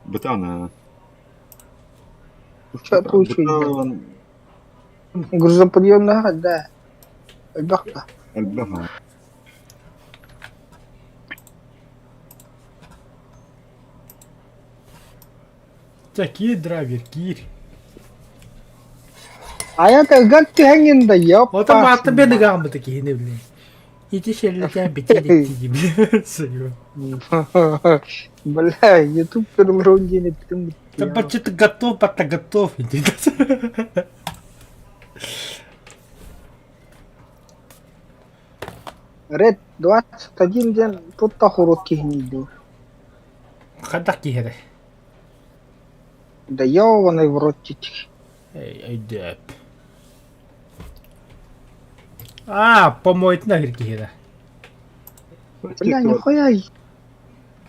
Бытаана. Бытаан. Грузоподъемнаах да элбэх да. Элбэх. Чэ, киир драйвер, киир. Айа тылгар түһэҥҥин да ёппа. Отон маатта мен ыгааммыта киһини билин. Ити шеллэтэн битиликти диби. Бля, YouTube көрүлрон диэн эттим. Да баччыты готов, батта готов. Red 21 диэн тутта хоруот киһини дуу. Хайдах киһи эрэ? Да ёбаный в рот титик. Эй, өйдөөп. А, помойтна кир киһи да. Бля, нихуя.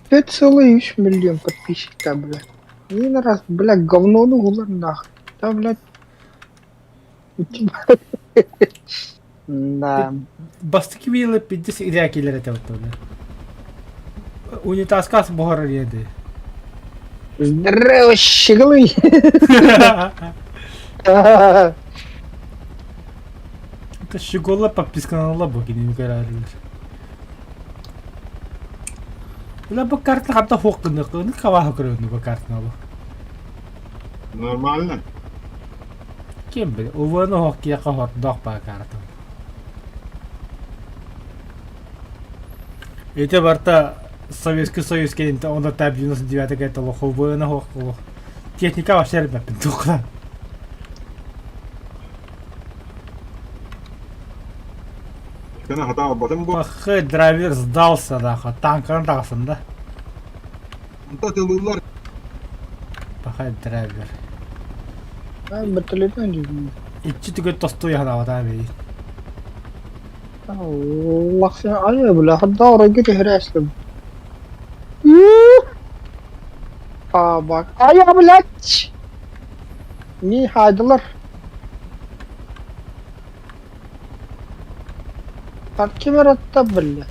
5,3 миллион подписчиков, бля. Один раз, бля, говно ну гулар нахуй. Да, блядь. Да. Бастакы вилы пиздец ирээкилэр этэ оттон. Унитазка буһарар еді. Здорово, щеглы! Это щегола подписканалла бу кини көрөрүлэр. Бля бу карта хатта хук гынык, хаваха көрөөнү бу картаны бу. Нормально. Ким били, УВН оһох киэхэ хордоох баа карта. Ити барта Советский Союз кэннитэ онно Type 99 кэлтэ олох УВН оһох олох техника вообще эрбэппин туохха. Кына хатаабатым бу. Пахы драйвер сдался да, танканы таҕысын да. Онто тылыллар. Пахай драйвер. Бертолетон дии. Иччи түгэн тостуйаһанаабатаа бэйи. Лахса айа бля хадда оройго түһэрээслим. Табак. Айа блядь! Не хайдылар. Так ким ыратта бля?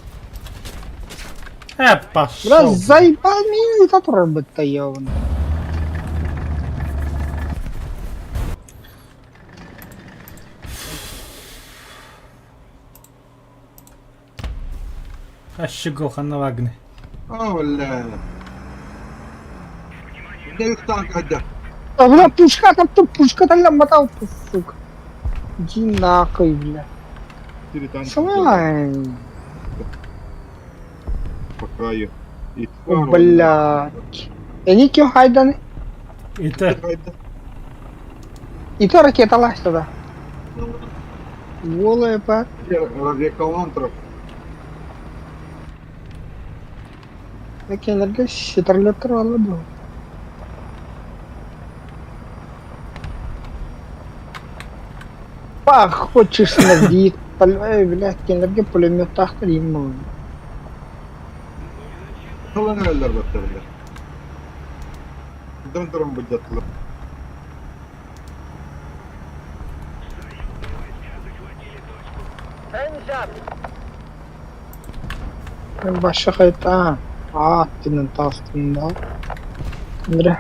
Э, Бля, пошел. заебал меня этот робот-то ёбаный. Ащыгыл ханна вагны. О, бля. Где танк хайда? А, бля, пушка там, тут пушка там мотал, сука. Иди нахуй, бля. Четыре танка. Слай. По краю. И О, блядь. Эни ким хайдан? Это И то ракета лазь туда. Голая па. Радиоколонтров. Кинилэргэ вертолеттар буолла дуо? Пах, хочешь на вид, ой, блядь, кинилэргэ пулеметтаахтар иин буолла. Тылын эрэллэр баттарылар. Дон туран былдьаттылар. Баша хайта. Аа, тинен таастын Андре,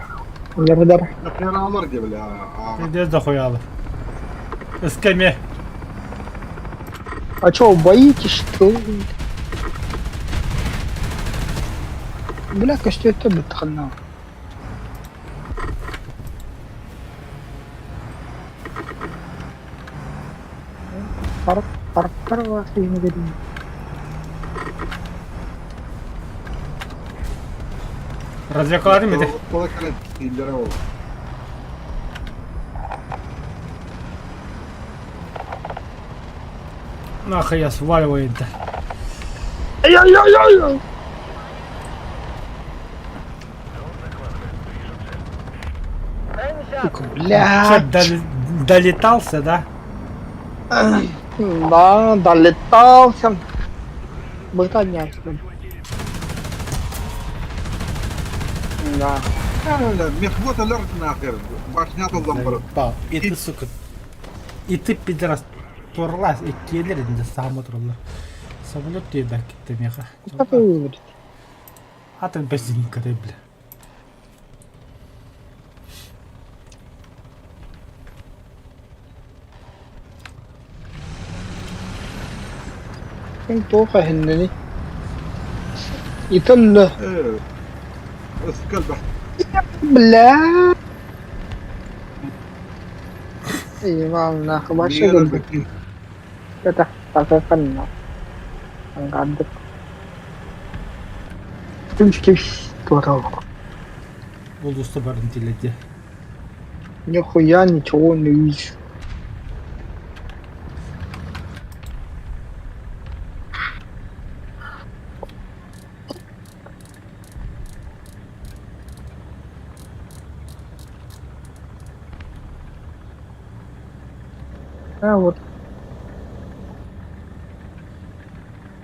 Андре Нахераалар дии бля. Пиздец дохуялы. Эскеме. А чё, боитесь, что ли? Бля, көстүөттө быттаханна. Парк, парктар бар Развлекаларым ити. Кола кэлэн тииллэрэ ол. Нахуй я сваливаю это. Ай-яй-яй-яй! Сука, Что, блядь. долетался, да? Да, долетался. Бытанья. Да. Мехвод алерт нахер. Башня толлан барар. Заебал. И ты, сука. И ты, пидорас, турлас, и келер, да сам отрулла. Самолет тебе ты меха. Что ты выбрать? А ты бензин бля. Мин туох эһиннэний? Итиннэ Э, Ыскалба. бля Ивановна вообще Миигин Это ханна Ангардык. Ким туорал. Улууста барын тилэди. Нихуя ничего не вижу. А вот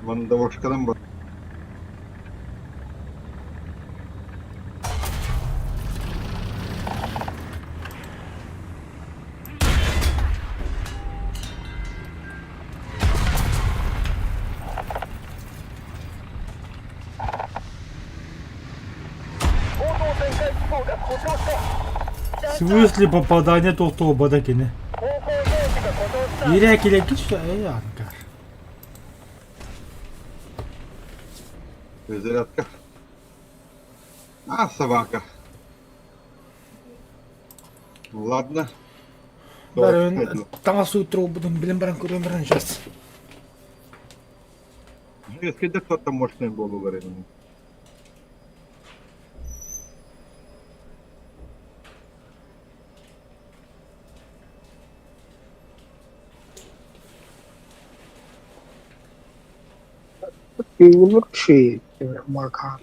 Мандавошкадан бар. В смысле попадание толтуобата кини. Ире килэ кич эй ангар. Зарядка. А, собака. Ладно. Барын таҥас уутуруубутун билэн баран көрөн баран сейчас. Если кто-то мощный был, говорит. лучше Маркан.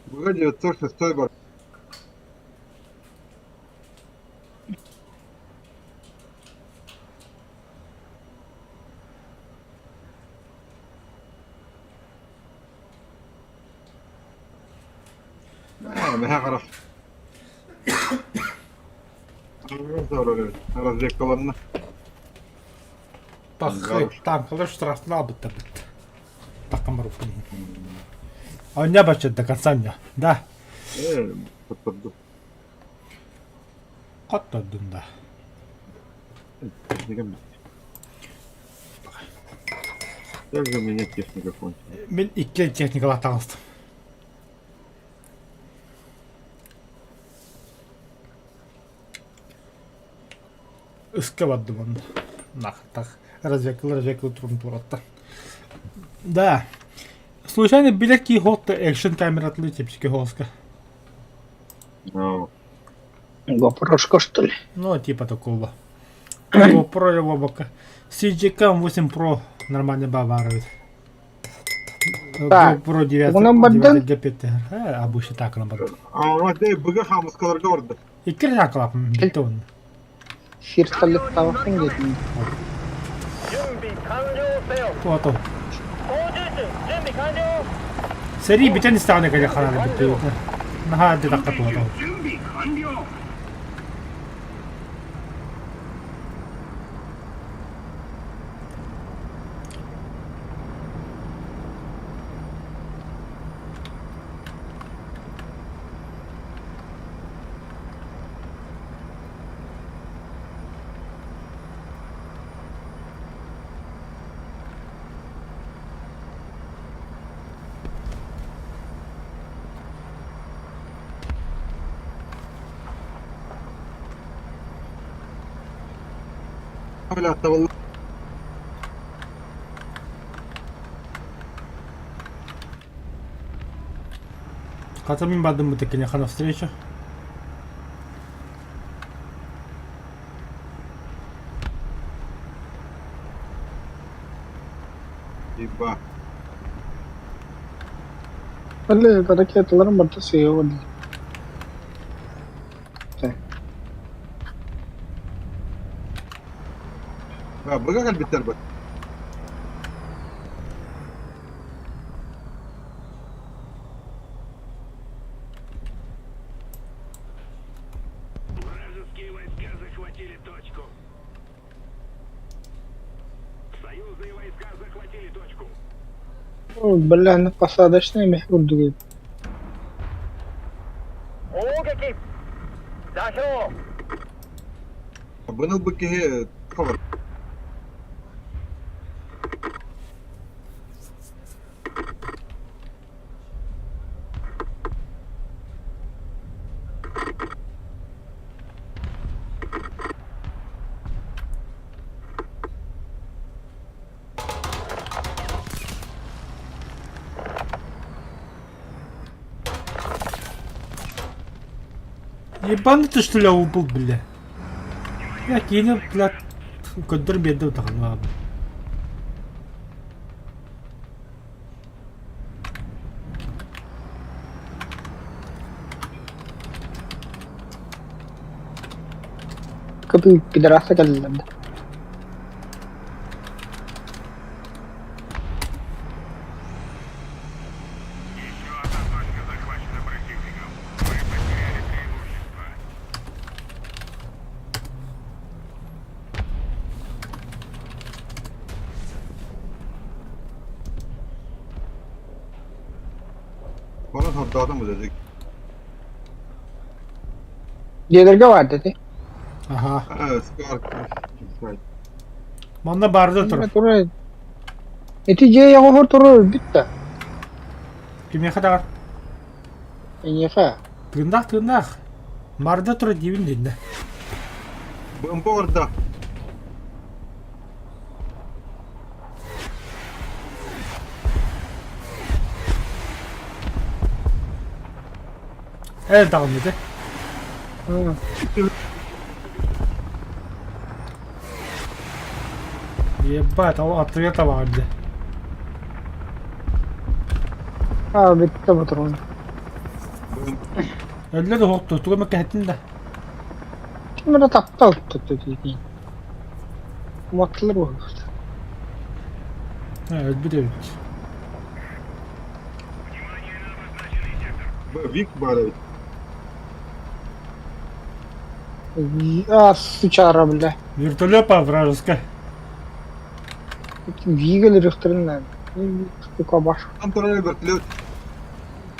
Вроде 906 бар. ما هعرف. Развекаланна. Пахы танкалар штрафна бытта быт. Такамаров. А не бачат до конца не. Да. Э, подпаду. Хоттордум да. Как же у меня техника кончилась. Мин икки техникалаах таҕыстым. Ыска бардым онно. Нах, развекал, развекал турун туратта. Да. Случайно билэр киһи хотта экшн камератлыы чэпчэки хоска. Ну, Вопрошка, что ли? Ну, типа такого. GoPro его бока. CGCam 8 Pro нормально баварует. Так, GoPro 9 онон бардын? 9 G5. Обычно так на бардым. А у быга хамыскаларга барда. Икки жакалапым битте оны. Вертолеттавахтан кэллим. Туото. Сэрии бүтэн истэҕинэ кэлэ хараара бүттэ. Наһаа дьадахха туото. Бля, того Хата мин бардым бу киниэхэ навстречу. Еба. Били ракеталарым барыта сыыһа дии. А, быга кэлбиттэр бу. Вражеские войска захватили точку. Союзные войска захватили точку. Бля, на посадочный мех курдук. Быны ылбыт киһи хабар. Ебанутый что ли был, бля? Я кини, блядь, көрдөр биэрдэ утаҕын Кыпы пидорасы кэллилэр да. Еще одна точка захвачена противником. Мы потеряли преимущество. Bana сордоотон бу Дьиэлэргэ баар дии. Аха. Скар. Манна баарда тур. Турар. Ити дьиэ оҕоһор турар өлбүт да. Кимиэхэ даҕар? Эйиэхэ. Тыыннаах тыыннаах. Марда тура диибин диннэ. БМП барда. Эл даҕаны дэ. Ебать, ол ответа баар дэ. Аа бүттэ ботурун. Өллө да хотту, тугу мэкэһэттин да. Ким эрэ таптал тутту дии. Уматтылар буолбут. Өлбүт эбит. Внимание на обозначенный сектор. Вик баар эбит. А, сучара, бля. Вертолет вражеская. Вигел рехтерин Сука баш. Там турар вертолет.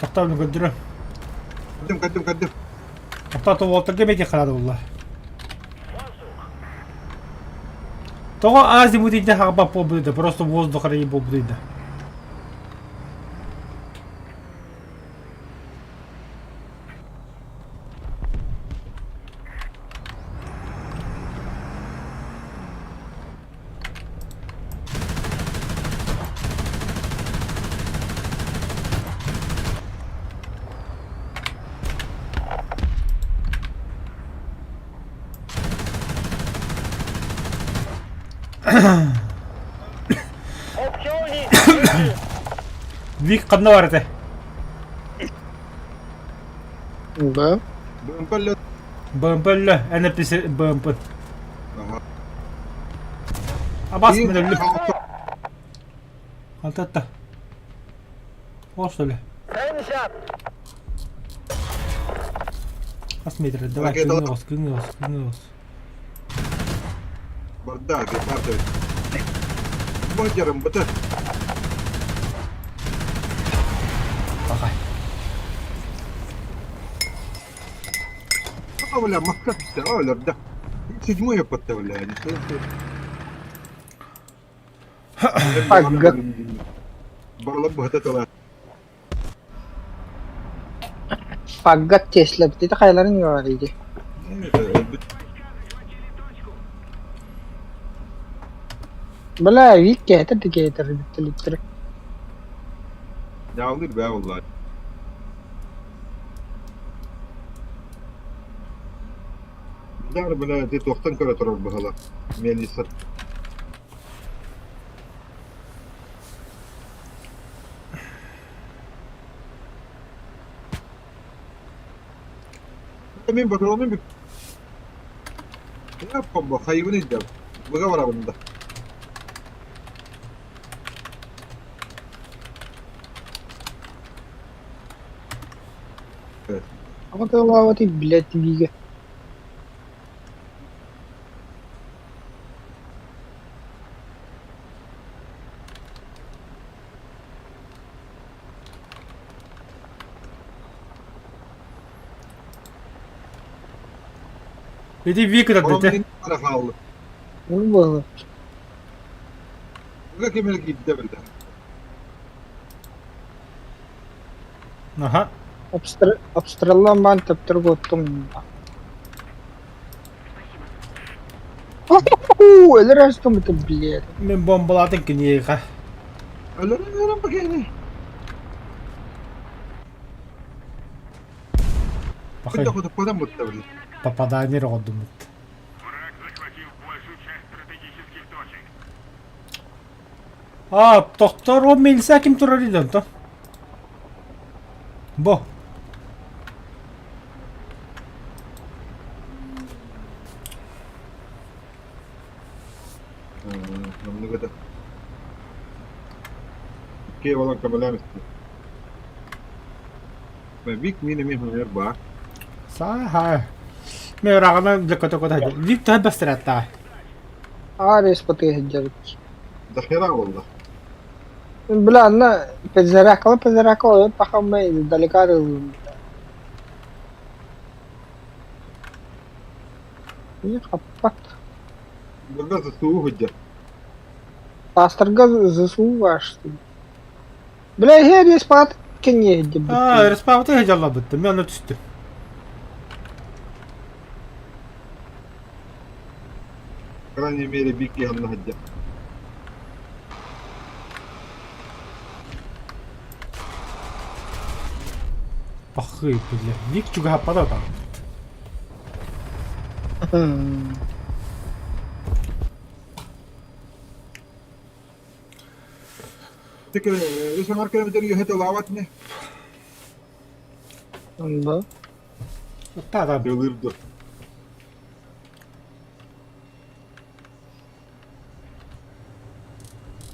Тоқтаun көрдөрө. Кадым, кадым, кадым. Тоқтатып уолтарга бэти харады булла. Тоҕо азимут инде хаҕба буолбут просто воздух арыйы буолбут Вик ханна бар этэ? Да. БМП өллө. БМП өллө, НПС БМП. Ага. Абас мен өллүм. Алтатта. О, что ли? Хас метр, давай, Ракета. кыҥыы оҕус, кыҥыы оҕус, кыҥыы оҕус. Барда, гепард эбит. Бу быты. Бакай. А, бля, маска түсті, өлөрдө. Седьмой опытта, бля. Ага. Барлап быһыта тыла. Паггат Тесла бит хайаларын бар иди. Өлбүт. Бля, Вик кетер кетер биттелиттер. Дağılır be vallahi. Дар, бля, ты тоқтан көрө турар быһыла. Мелиса. Мен патронum bir... Ne yapalım bu? Hayvanı izliyorum. Bıga var bunda. Ama da блядь, Вига. Ити Вик этэ. хаалла. Ну было. Уга кемер киирдэ биллэ. Аха. Обстреллан баан төптөр оттум. Өлөр астым это, блядь. Мин бомбалаатын киниэхэ. Өлөрөн өлөрөн бакыйны. Пахай Куда куда куда бутта били. попадание оҕордуммут. Враг захватил большую часть стратегических точек. А, тохтор ол милиция ким турар иден то? Бо. Намного это. Кей балан камалям исти. Бик мин эми хонер ба. Саха. Мен ыраҕынан дьэ көтө-көтө Вик төһө бэстэрэтта. Арес потыгдерт. Дохера болла. Бля, она пезеракала, пезеракала, пахам издалека рыл. Не хаппат. Бурга засуу худжа. Пасторга засу ваш. Бля, хер спат кенне Аа, респабыты хыдьаллабытты. Мен оны түстүм. По крайней мере, бик янна худжа. Пахы, бля. Вик чугаһаппата там. Тик үс аңар километр юһете лават не? Да. Та да. Тылырды.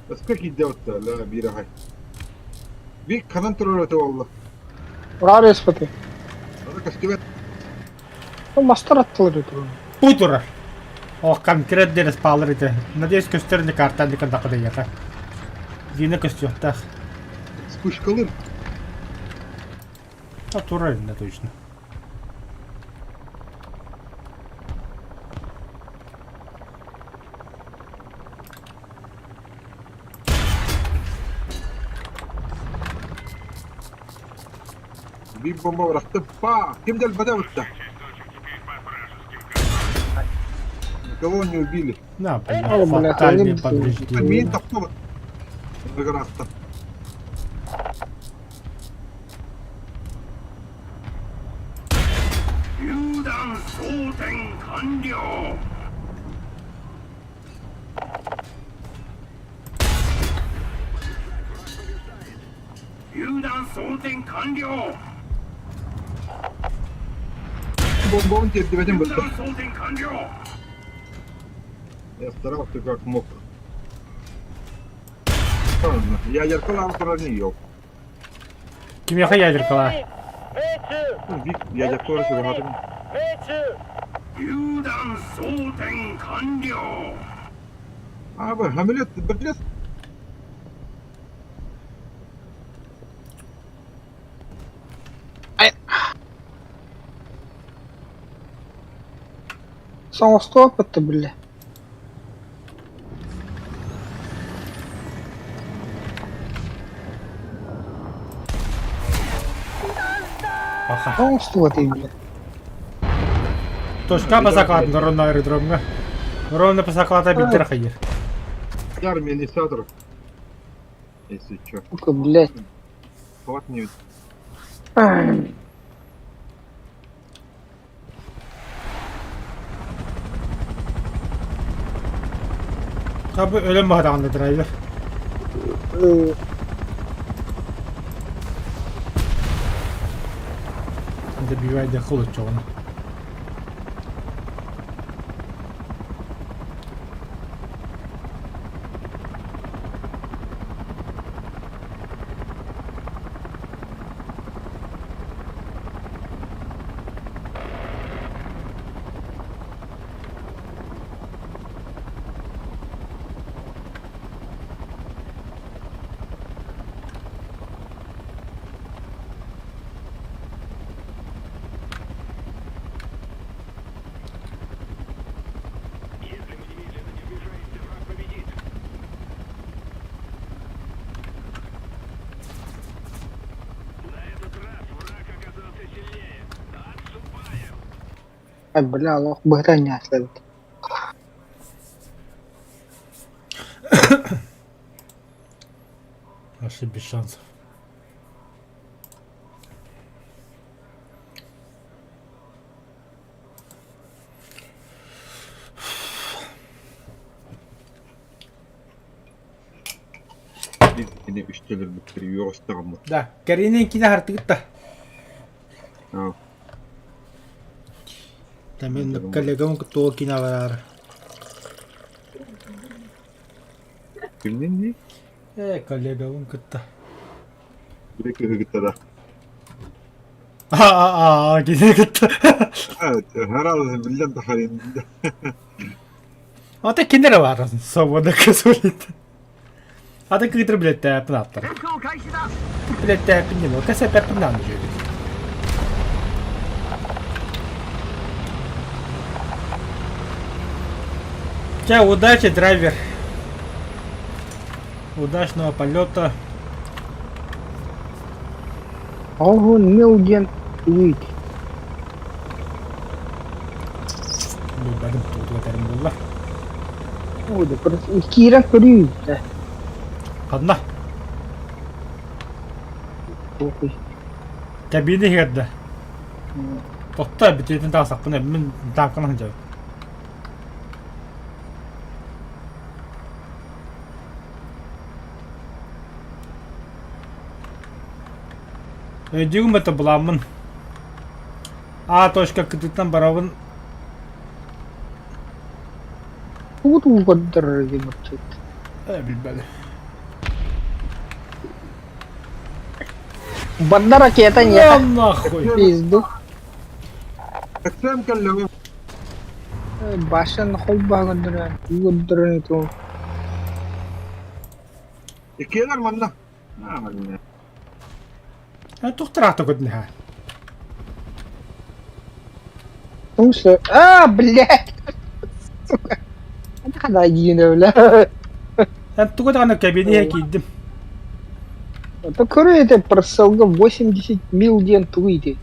Баска кидде отта, ла бира хай. Бик канан турар это wallah. Арес паты. Аны кастыбет. Ну, мастер аттылар это. Пуй турар. О, конкрет дерес палыр ите. Надеюсь, көстөрүнү картан дикан дакыда Дина көстүөхтаах. Спушкалыр. А турар инде точно. Bir bomba bıraktı. Па! Ким дел бада бутта? Часть точек теперь под вражеским контролем. Никого не убили. На, О, бля, бля, фатальные они повреждения. Мин тохто. Выгораста. Бомбон тердибетин бутта. Я старался как мог. Я яркала турар не ел. Кимиэхэ ядеркала. Вик, я яркала чугахатым. А, б, хамилет, бірлес. Соңостоп это, бля. Паха. Соңостоп это, бля. Точка по закладу ровно аэродромга. Ровно по закладу битер хайыр. Дар милисатор. Если чё. Сука, блядь. Вот не Табы өлөн баһадаҕында драйвер. Добивай холодчоҕуна. Ай, бля, олох быһыта анньаахтаабыт. Вообще без шансов. Кини үстэлэрбиттэр үөҕүстэҕиммит. Да, кэринэн кини хартыгыт да. Да мен коллегам туо кине барар. Кимнин дии? Э, коллегабын кытта. Били кыһы кытта да. А, кини кытта. Хараалыһын биллэн тахарин. Ата кинилэр баар свобода косулит. Ата кыытыр билеттээппин аттар. Билеттээппин диэн, кэсэппэппин даҕаны үчүгэй. Чэ, удачи, драйвер. Удачного полета. Оҕо мил диэн тугуй? Билбэтим, тугу этэрим буолла. Киирэн көрүү да. Ханна? Похуй. Кабина иһигэр да. Тохто бүтүтүн таҕысахпына мин тааккана сылдьабын. Өйдүүгүн бата буламмын. А точка кытыттан барабын. Тугу тугу көрдөрөр диэн баччыт. Э, билбэт. Барда ракета не. Да нахуй. Пизду. Эксэм кэллэҕэ. Башан холбаа көрдөрөн, тугу көрдөрөн тугу. Иккиэлэр манна. Аа, манна. Туох тыраахта көтүнэ В смысле? А, блядь! Сука. Это когда единая, бля. Эн тугу даҕаны кэбиниһэ киирдим. Это көрө это просалга 80 мил диэн тугуй ити?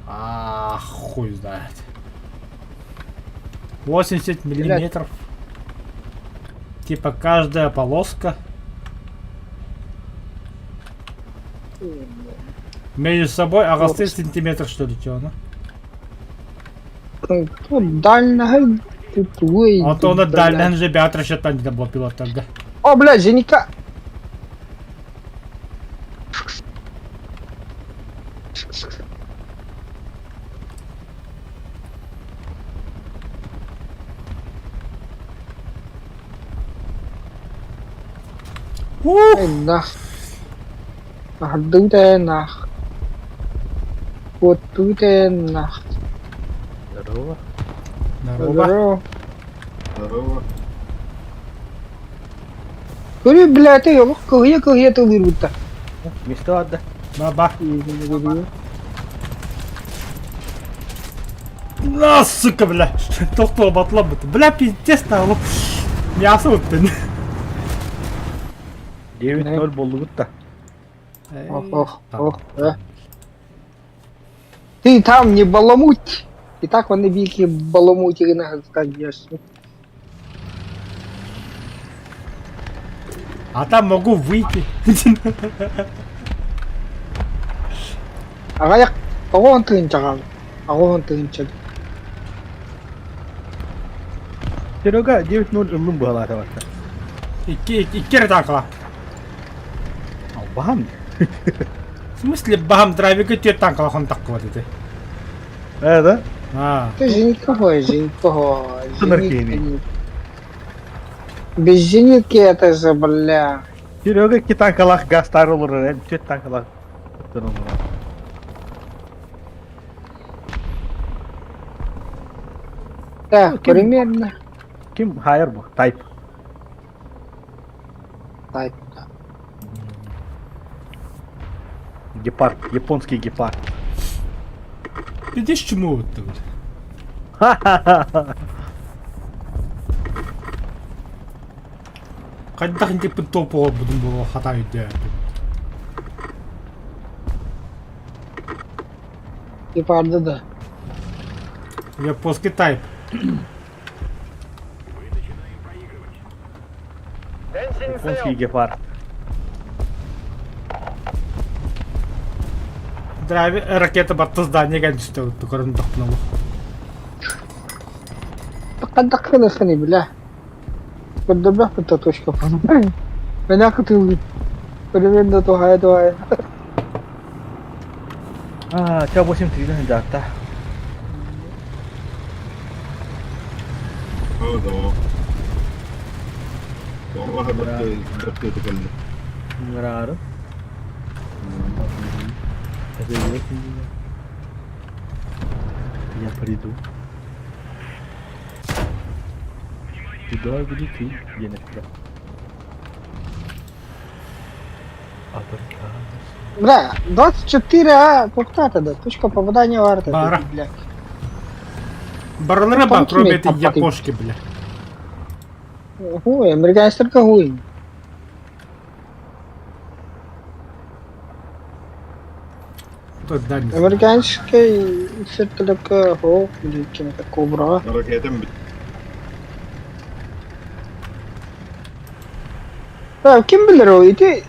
А, хуй знает. 80 миллиметров. Типа каждая полоска. Между собой аҕастыы сантиметр что ли, чё, Дальнай тугуй. А то он дальнан же бят расчеттан где был пилот тогда. О, блядь, зенитка. Ух! Нах. Аһардыыта нах. Куоттуута нах. Здорово. Здорово. Здорово. Здорово. Көрү, блядь, олох кыһыйа-кыһыйа тылыырбыта. Место отда. Ба-ба. На, сука, бля. Тохтоо батлабыт. Бля, пиздец, нахуй. Мясо ыттын. 9-0 боллугут да. Ох, ох, ох, э. Ты там не баламуть. И так он вики баламутигына скажешь. А там могу выйти. Аҕыйах 90 тыһыынча хаалла. 80 тыһыынча. Серега 9-0 ыллым быһалаата барта. Икки, икки эрэ таакала. Баһам. В смысле баһам драйвига түөрт танкала хонтакка ити. Э, да? А. Ты зенитка зенитка Сынар Без зенитки это же, бля. Серега икки танкалаах гастар олорор, эн түөрт танкалаах олорор. Так, примерно. Ким хайыр бу? Тайп. Тайп, да. Гепард, японский гепард. Видишь, чему вот тут? Ха-ха-ха. Хайдах интиппин топ оҕорбутум буолуо хата өйдөөтүм. Гепарды да. Японский тайп. Японский гепард. Драйв ракета барта здание кэлбитэ көрөн тохтонолу. Хандах гыныаххыный бля. Көрдөрбөхпүт да точка Меня кытылый. Примерно туһайа туһайа. А, тебя 8-3 дата. О, да. والله бэрт кэллэ. Ыҥыраары. Я приду. Туда или ты, Леночка? Бля, 24 А туохтаата да, точка попадания баар Баара. бля. Барылара ба, Танки кроме имеет этой папа. япошки, бля. Хуй, американецтарга хуй. То да, не знаю. Американскай сертолёкка хоох, ким это Кобра. Ракетам Да, ким билэр ол ити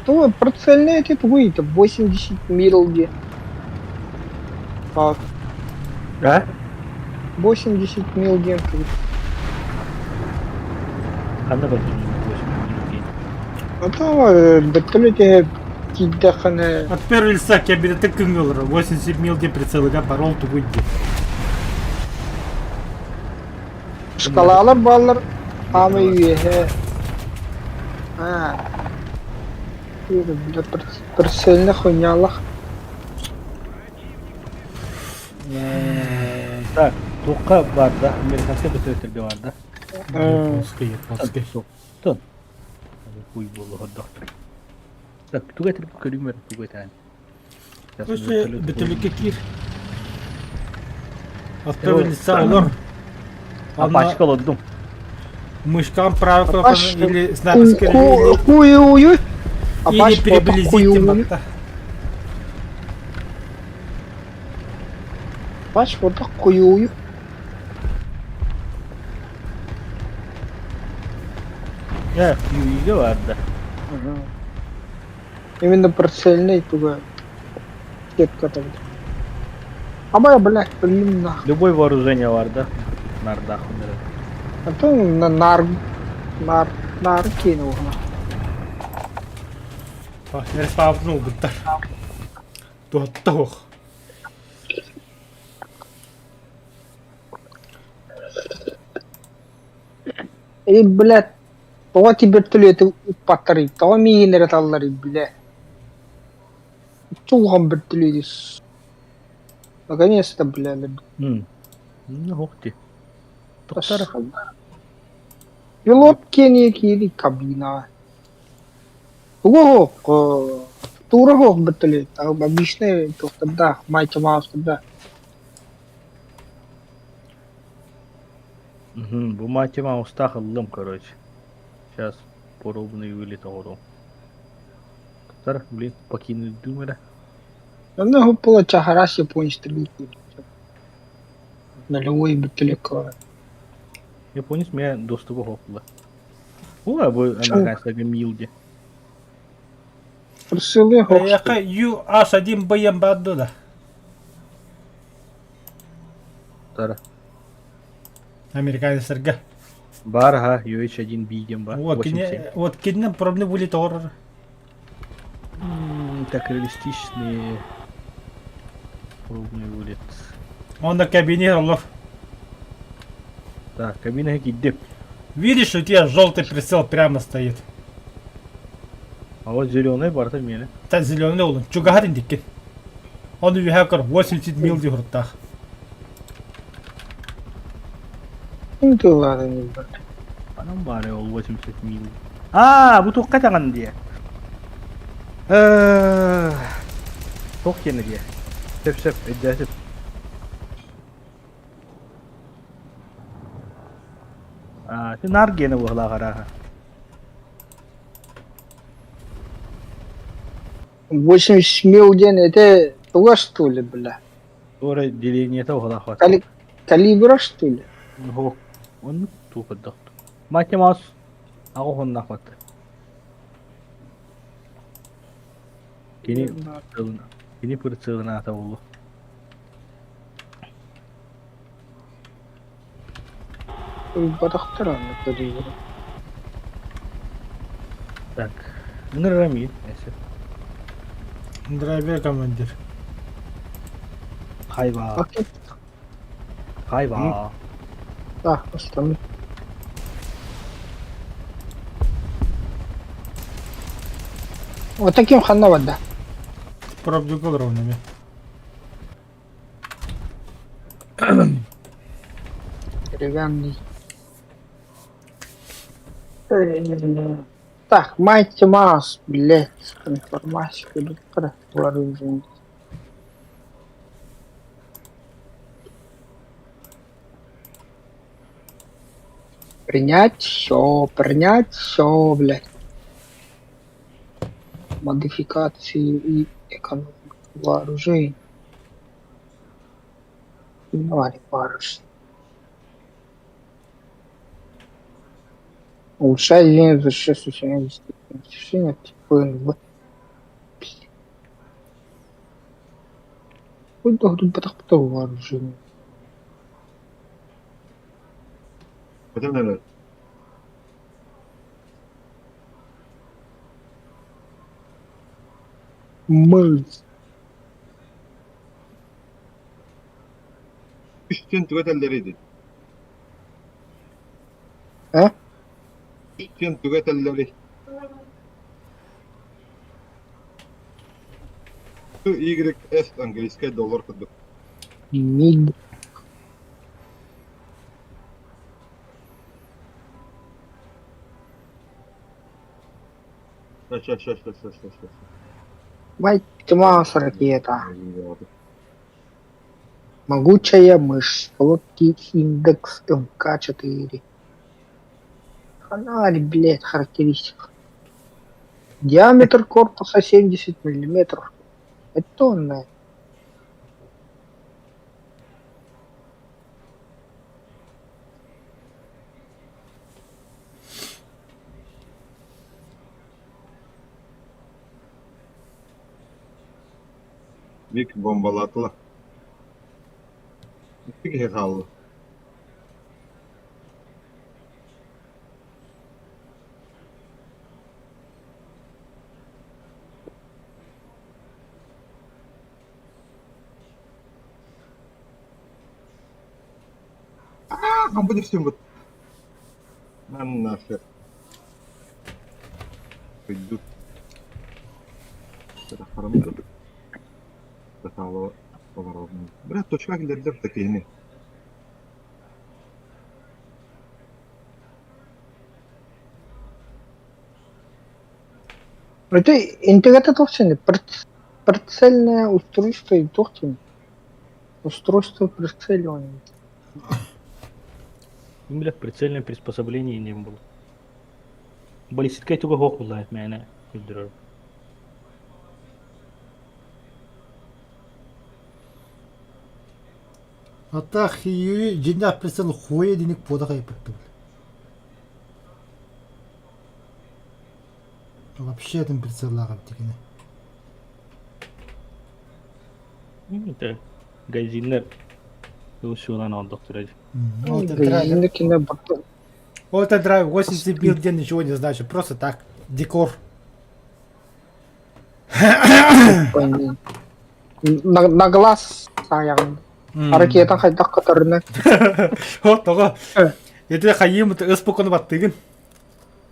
тугу прицельный ити тугуй ити 80 мил где. Так, А? 80 мил диэн тугуй. Ханна бардым 8 А то бөртөлүт киирдэххинэ От первого лица кабинета кыҥылыр 87 мил де прицелыга барол тугуй де. шкалалар бааллар хаамай үөһэ. Аа. Бля, прицельный хуйнялах. Так, туохха баар да, американскай бөтүрүттэргэ баар да. Японский, японский. Тон. Хуй буолуо хордох. Так, тугу этэр көрүүм эрэ тугу этээн. Слушай, бөтөлүккэ киир. От первого лица олор. Апачка олордум. Мышкам правой кнопкой Апаш- или снайперской или, Хуй-уй. или приблизите батта. Апаш вот так хуй-уй. Э, үйге баар да. Именно прицельный туга. Сетка там. Абай, блядь, блин, нах. Любой вооружение баар да. Нардах А то на нар... Нар... Нар кинул. Респавнул быттар. Туһатта И, блядь, тоҕо ти бөртөлүөтү ыппаттарый, тоҕо миигин эрэ талларый, бля. Чулҕан бөртөлүөтү. Наконец-то, бля, Ну, ух ты. Тоқтар. Пилот киэниэ киири кабина. Тугу туура суох бөртөлүөт, обычный туохтардаах, майчамаастардаах. Бу матема устах ыллым, короче. Сейчас пробный вылет оҕору. Тоқтар, блин, покинуть думера. Онно хуппула чахарас японец киирбит. Нулевой бөртөлүөккэ Японец меня доступа хопла. О, бу американская милди. Присылы Яка UH1 БМ бадду да. Тара. Американецтергэ. Бар, ха, UH1 бигем бар. Вот, кини, вот кинин пробный вылет оҕорор. Так реалистичные пробный вылет. Он на кабине олор. Так, кабина киирдим. Видишь, у тебя желтый прицел прямо стоит. А вот зеленый барта миэнэ. Та зеленый ол. Чугаһарын дикки. Он үһэ көр 80 мил ди хуртах. тылларын Анам бары ол 80 мил. А, бу туохха таҥан дии. Э, туох диэн дии. Сөп сөп, өйдөөтүм. А, ты нар гена буолла араха. 80 мил диэн это туга что ли, бля? Туора делениета уһалаах Кали... Калибра, что ли? Оһо. Оннук туу көрдөх. Матемас аҕа уоннаах батта. Кини кини прицелын аата буолуо. Ылбатахтар онно калибра. Так. Ыҥырар миин эсэ. Здравия, командир. Хайва. Окей. Хайва. Да, остальные. Вот таким ханна вода. Пробдюгал ровными. Деревянный. Так, Майти Маус, блядь, информация, вооружение. Принять все, блядь. Модификации и экономику вооружений. Давай, парус. Улучшать день за 6 решение типа НВ. Вооружение. Бүтэн эрэр. Мыз. Үстүн туга этэллэрий Э? Үстүн туга этэллэрий? YS английскай доллар курдук. Миг. Ща, ща, ща, ща, ща, ща, ща. Майти Маус ракета. Могучая мышь. Лодки индекс МК-4. Фонарь, блядь, характеристик. Диаметр корпуса 70 миллиметров. Это тонна. Мик бомбалаатылар. Икки киһи хаалла. Аа, будет всем вот. На нахер. Пойду. Брат, точка киллэрдэр да киһини. Это интеграта тохтин, прицельное устройство и тохтин. Устройство прицеливания. Бля, прицельное приспособление не было. Баллистика туга хоох буллаат мээнэ көрдөрөр. А так хию дьиҥнээх прицел хуе диник буода хайпыттым. Вообще этим прицеллаах эбит кини. Это газиннар ылсыылан ондохтура. Вот это драйв. Газиныкина батон. Вот это драйв 80 мил день ничего не значит. Просто так. Декор. На, на глаз саян. Ракета хайдах которына. Вот того. Ити хайым ыспукunu баттыгын.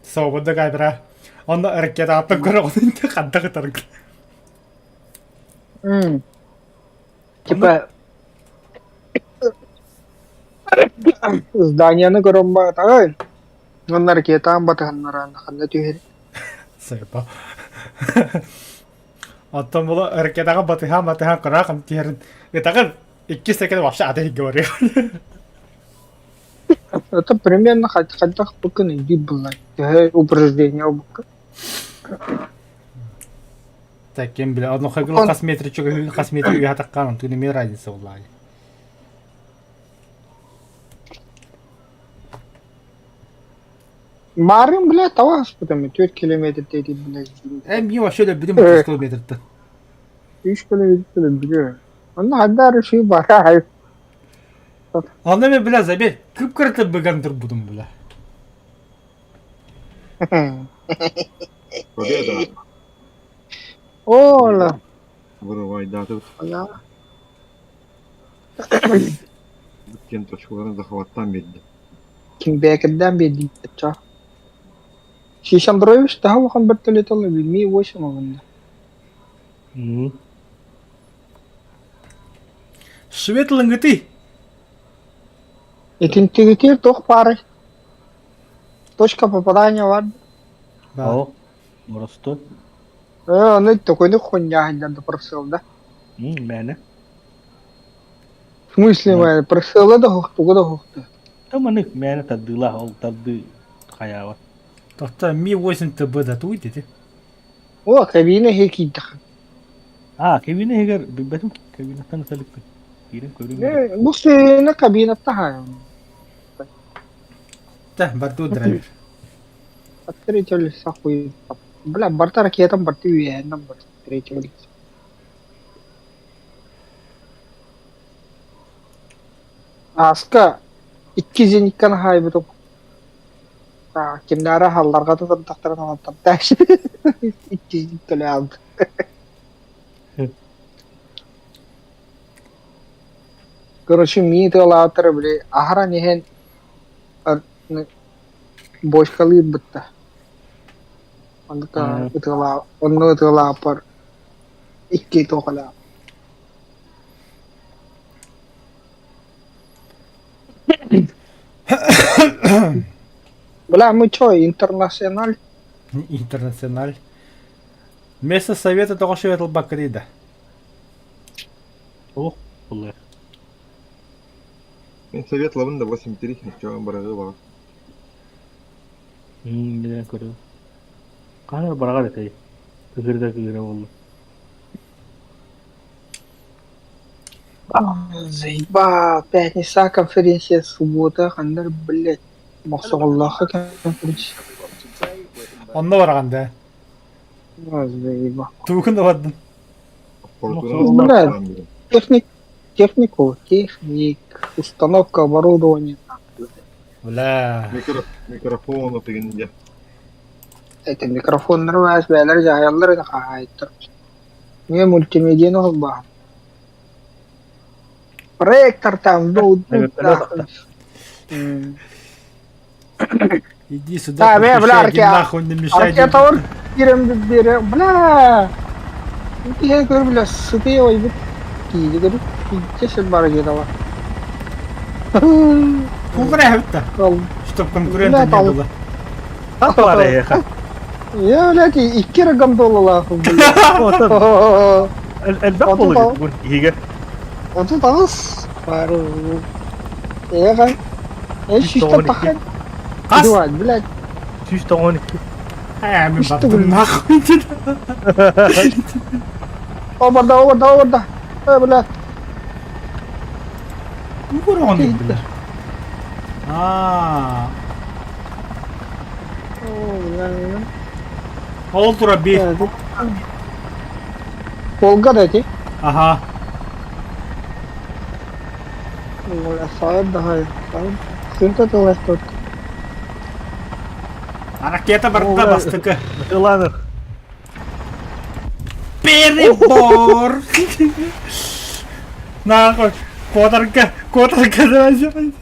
Свобода камера. Онно ракета аттан көрөҕүн ханта кытаргын. Типа зданияны көрөн баатаҕай. Онно ракетаан батыһыннаран ханна түһэр. Сыпа. Оттон була ракетаҕа батыһаан батыһаан кыраах түһэрин ытаҕын иккис секен вообще аты говори. Это примерно хайдах букын иди была. Төһө упреждение букын. Так ким билэ, ону хагыл хас метр чугаһыы, хас метр үөһэ таххаан, онтун эмиэ разница буллаҕай. Маарыын, бля, таба аспытым, 4 километр диэти, блядь. Э, мин вообще өлөрбүтүм 30 километртан. 3 километр өлөрбүтүм. Онно хайдах эрэ үчүгэй бара. Онно мен, бля, забей, кып-кырата быган турбутум, бля. Победа! Ола. Вырывайдаатыбыт. Кем точкаларын захваттан биэрдэ. Кимбэкэрдээн биэрдим ча. Шишандрович таһа улахан вертолет ылла Ми-8 ылынна. Швед ылыҥҥытый? Итинтигитир туох баарый? Точка попадания бар. Баар. О, боростуой. Э, ону такойну хуйня да просил, да? Мээнэ. В смысле, Мэ- мээнэ? Просила да тугу да хуохту. Та манык мээнэ тардыылаах ол тардыы хайаабат. Тоқта Ми-8 ТБ да туй деді. О, кабина иһи киирдэх. А, кабина иһигэр билбэтим кабинаттан ыталыкпын. Киирэн көрүм эрэ. Э, бу сыына кабинатта хаайым. Та, барду драйвер. От третьего лица хуй. Бля, барта ракетам барты үөһэннэн бар третьего лица. Ааска икки зенитканы хаайбытым. Кимнээри аһалларга да тардахтарын аҕалтардааш. Икки зениткэлэ аалбыт. Короче, мии тыалаатара били аһаран иһэн бочкалыырбыт да. Онно ытыалаа онно ытыалааппар икки туохалаах. Бля, мы чё, интернациональ? Интернациональ. Вместо совета тоҕо швед ылбаккытый да? Ох, буллар. Мин совет лабын да 8-3, ничего быраҕыы баҕар. Билэн көрүө. Хаһан бараҕар этэй? Кыһырда кыыра буолла. Заеба, пятница конференция, суббота, ханна блядь, мохсоҕоллооххо конференция. Онно бараҕын да. Заеба. Тугун да бардын. Бля, техник, технику, техник, установка оборудования. Бля. Микрофон отыгын Это микрофоннары баас бээлэр дьаһайаллар ини хаһаайыттар. Мне мультимедианы холбоон. Проектор там, ноутбук нахуй. Иди сюда, Да, бля, бля, иди нахуй, не мешай. Аркеталар киирэн биэрэ, бля. Киһи көр, бля, сытыы ойбут кииди көрү. Иччэ сир бара диэтала. Кугура эбит Чтоб конкурента не было. Баар эйиэхэ. Я, блядь, икки эрэ гондолалаах, блядь. Элбэх буолуо бүгүн иһигэ. 38 баар. Эҕэ. Э, сүүстэн таххан. Хас? Блядь. 192. Э, мин бардым нахуй. О, барда, о, барда, о, барда. Э, блядь. Кугура бля. А. Ол тура биир. Волга да эти? Ага. Саат да Сынта тылласпыт. Ракета барда бастыкы. Ыланыр. Перебор! Нахуй. Куотарга, куотарга давай.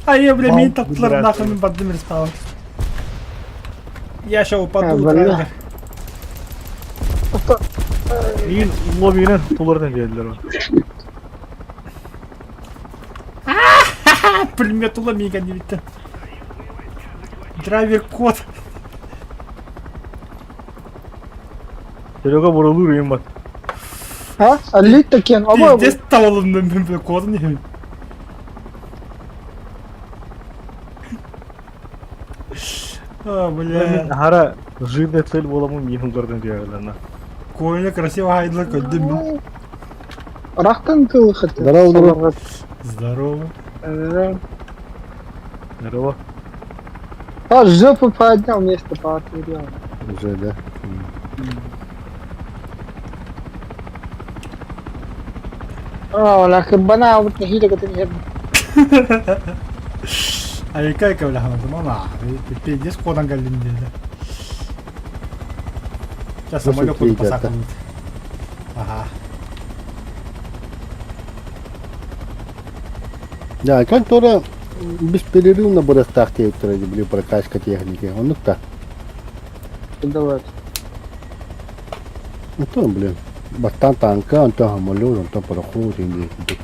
А я, бля, мин таптылар нахуй мин бардым респаун. Я ща упаду. Бля. Мин лоббинен тулардан диэллэр. Пулемет ула мига не битте. Драйвер код. Серега бурулуур үйүн бат. А? Алит такен. Оба. Пиздец талалым мен бля кодын не. А, бля. Хара жирная цель буоламын миин улардан диэллэр. Коля красиво хайдылар көрдүм мин. Рахтан тыл хотя. Здорово, здорово. Здорово. Здорово. А, жопу поднял, место поотверил. Уже, да? А, лакы бана вот нахили кытын хер. Айка кэбилэхэ мана. Пиздец куотан кэллим диэтэ. Сейчас самолет курдук посаакалыыт. Аха. Да, контора беспрерывно барыахтаах диэбиттэрэ били прокачка техники. Оннук да. Давай. Онтон, блин, бастаан танка, онтон самолет, онтон пароход диэн курдук.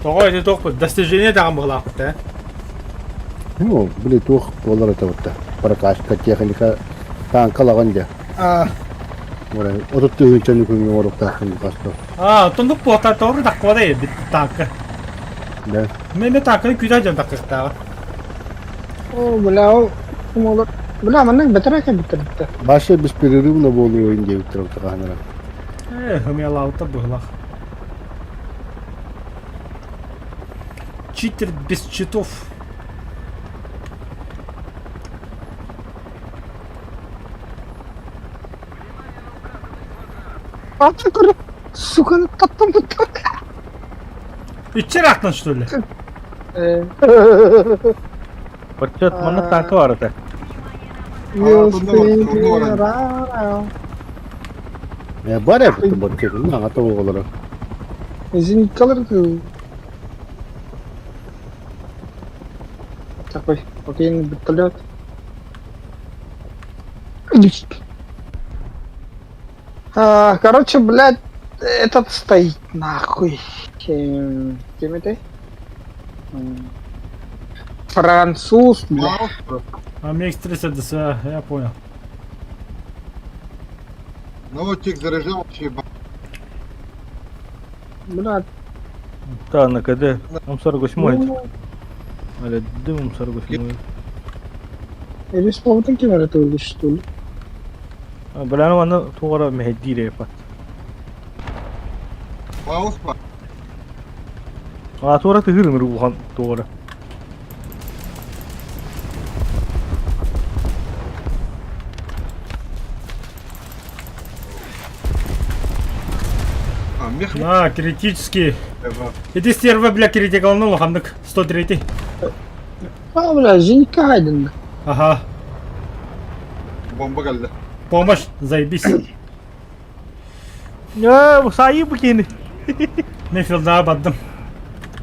Тоҕо ити туохпут достижение даҕан быһылаахпыт ээ. Ну, били туох буолар этэ бутта. Прокачка техника танка лаҕан дьэ. А, 30 тыһыынчаны күҥҥэ оҥоруохтааххын хаста. А, оттон буота тоҕо таккыбата бит танка. Да. Мен мен танканы күүтэ дьон таккыктааҕа. о, бля, ол кум Бля, маннык бэтэрэ кэлбиттэр битте. Баша беспрерывно буолуо диэбиттэр утаханара. Э, хымыялаабыта быһылах. Читер без читов. А ты куры, сука, таптым бутта. Иччер аттан что ли? Баччат манна танка бар этэ. Э, бар эбит бачча, наҕата оҕолоро. Зениткалар такой окей вертолет. А, короче, блядь, этот стоит нахуй. Кем это? Француз, бля. А мне X30 ДСА, я понял. Наводчик заряжал вообще. Бля, Да, на КД. М48. ну, Или дымом 48. или с поводом кем это или что ли? Бля, ну аны тугара мехедире пат. Пауз па. А тугара тыгырын рулхан тугара. А, мех. На, критический. Иди стерва, бля, критикалнул, хандык. 103. А, бля, зенитка Гайден. Ага. Бомба кэллэ. Помощь, заебись. Я сайы букини. Мен филдаға бардым.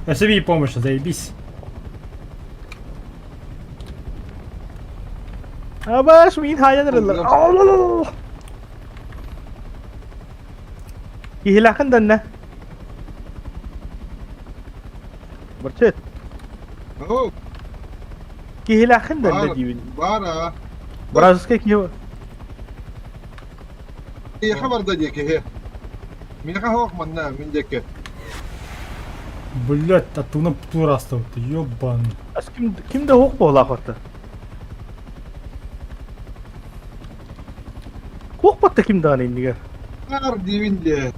Өсө помощь, заебись. Абаш мин хайан. Киһилэхин данна. Барчет. О, Киһилэхин данна диибин. Бара. Бразовскай киһи. Миэхэ барда диэки киһи. Миэхэ хоох манна мин диэки. Блять, а ты на птура ты ёбаный. Ас ким ким да хоох буолаахата. Хоох батта ким даҕаны иннигэр. Бар диибин диэ.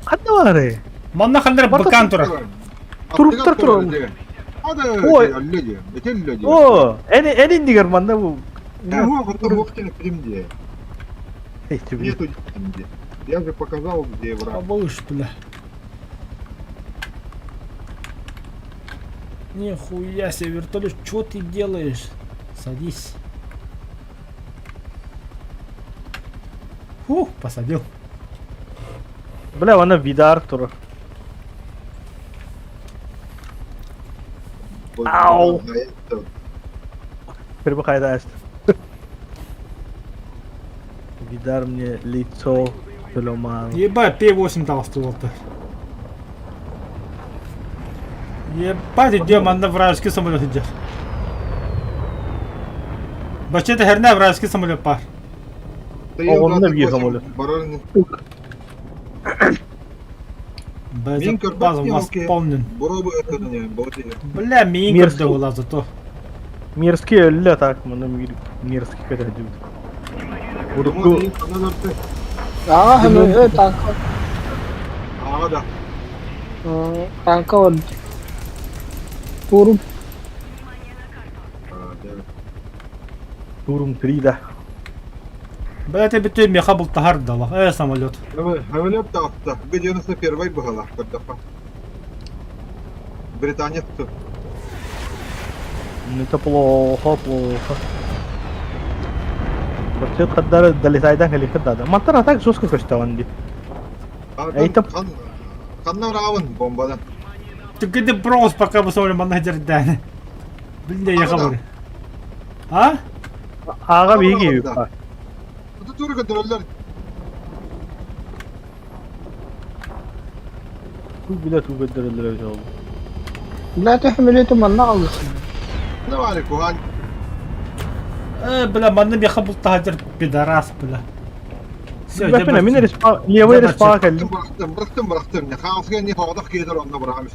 Ханна баарый? Манна ханнар быкан турар. Туруптар турар. Ой. Ой. Диэ. Этелле диэ. Оо, эн эн иннигэр манна бу. Хоох турук прим диэ. Эй, тебе. Нету диэ. Я же показал, где враг. Абыш, бля. Нихуя себе, вертолет, что ты делаешь? Садись. Фух, посадил. Бля, она видар турар. Ау. Перебухай Видар мне лицо сломал. Ебать, П8 дал ствол-то. Ебать, идем, анда вражеский самолет идет. Вообще-то херня вражеский самолет пар. Оҕонно биир самолет. Барар База восполнен. Боробу это не, боти. Бля, минка Мерзкий. была зато. Мерзкий өллө так, маны мерзкий көтө дибит. Урукку Ага, Димон танка. Ага да. Танка вот. Турум. Турум 3 да. Бля, это битü меха был тахар дала. Самолет. Самолет таҕыста. Г-91 быһалаах көрдөххө. Британец тут. Ну это плохо, плохо. Вертолет хаддары долетайдан кэлиэххэ да. Мантан а так жестко көстөҕүн дии. Это- Ханна ыраабын бомбаны. Ты где брос пока бы самолет манна дердәне. Билде я хабар. А? Ааҕа биһиги Да. Тут турга дөрөллөр. Туу билэ туу көрдөрөллөр эбит ол. Бля, ты самолеты манна алысың. Не бар кухан. Бля, манна меха был тахар пидорас, бля. Все, Бэппинэ мин респа левый респаға кэллим. Бырахтым, бырахтым, бырахтым. Хаоске не хоодох киһитер онно бырахам.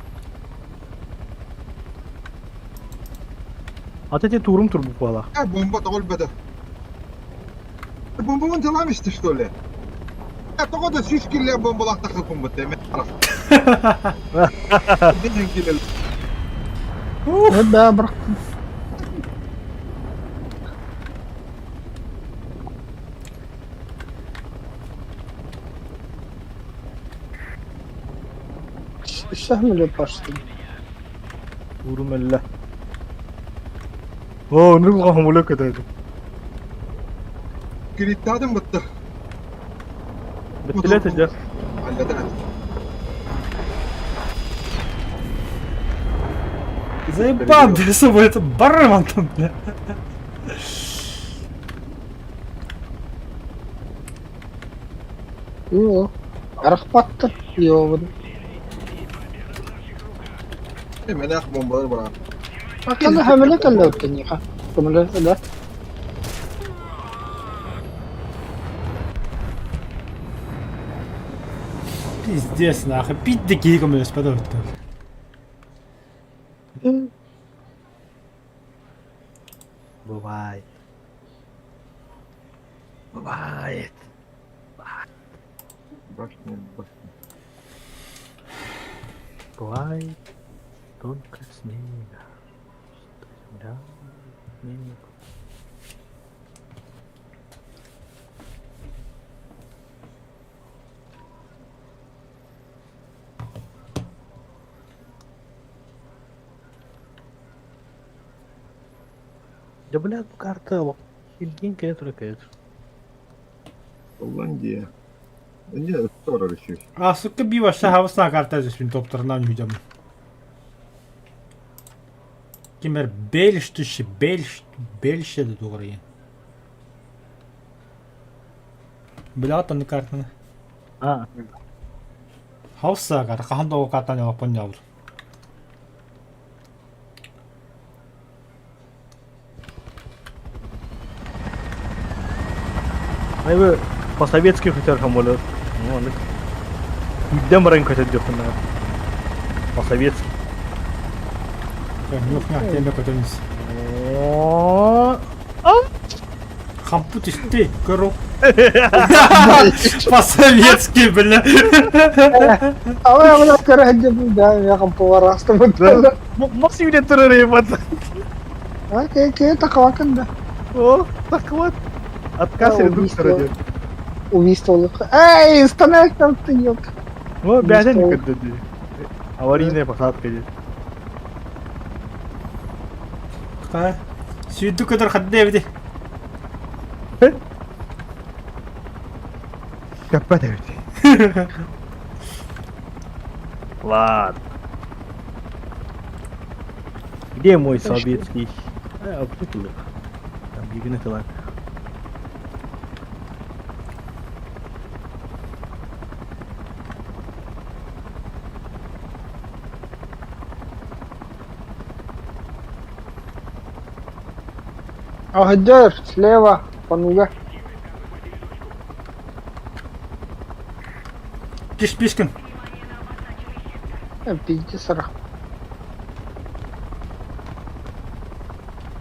Ата те турум турбук буолла. Бомба тоҕол бөтө. Бомбамын теламишти, что ли? Тоҕо да сүүс килле бомбалаах тахыппын бутта эме Дин килел. Да, брат. Самолет пошли. Турум эллэ. Оо, нур самолет көтөдү. Кириттадым бутта. Бүттүлэ тыдьар. Аллата. Заебал, бля, самолет барыман там, бля. Йо. Арахпатты. Йо. Мене ах бомбалар бырах. Акылы самолет әллә үткән яха. Самолет әллә. Пиздец, нахуй. Пить дикие көмөлөс бада өттө. Бывает. Бывает. Башня, башня. Бывает только снега. Что земля снег. Да бля, бу карта Илгин кэлэ тура кэлэ. Голландия. Не, скоро решишь. А, сука, бива, шахавасна карта здесь винтоптерна не идем. Кимер бельштүші, бельш, бельше де тугры. Бля, таны картаны. А, Хауса карта, каханда картаны алып понял. Айбы по-советски көтөр самолет. Ну, аны Үйден баран көтөр деп хуна. По-советски. Нюхня, теме көтөнүс. О, Хампут ты, көру. По-советски, бля. Ала бля, көрәнде да, я кам поварасты бу. Максим билет турар ебать. А, ке ке такавакын да. О, так вот. Отказ Да, редуктора убийство. деп. Убийство. Эй, становись там ты, ёпта. О, бәден Убийство. көтөдү. Аварийная посадка деп. Сүйді көтөр хадды эбити. Көппә деп. Ладно. Где мой советский? А, обтыкал их. Там гигнет тылар. Ахдер, слева, пануга. Киш пишкин. Пиздец, рах.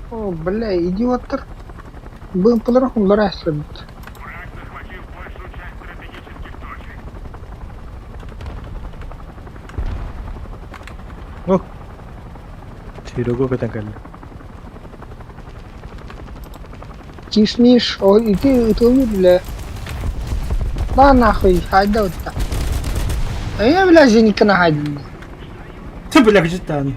О, бля, идиоттар. Был пылрахум ларасыбыт. Серега көтөн кэллэ. Кишмиш, о, ити ытылы бля. На нахуй, хайда утта. А я, бля, зенитка хайдын. Ты, бля, кычыттан.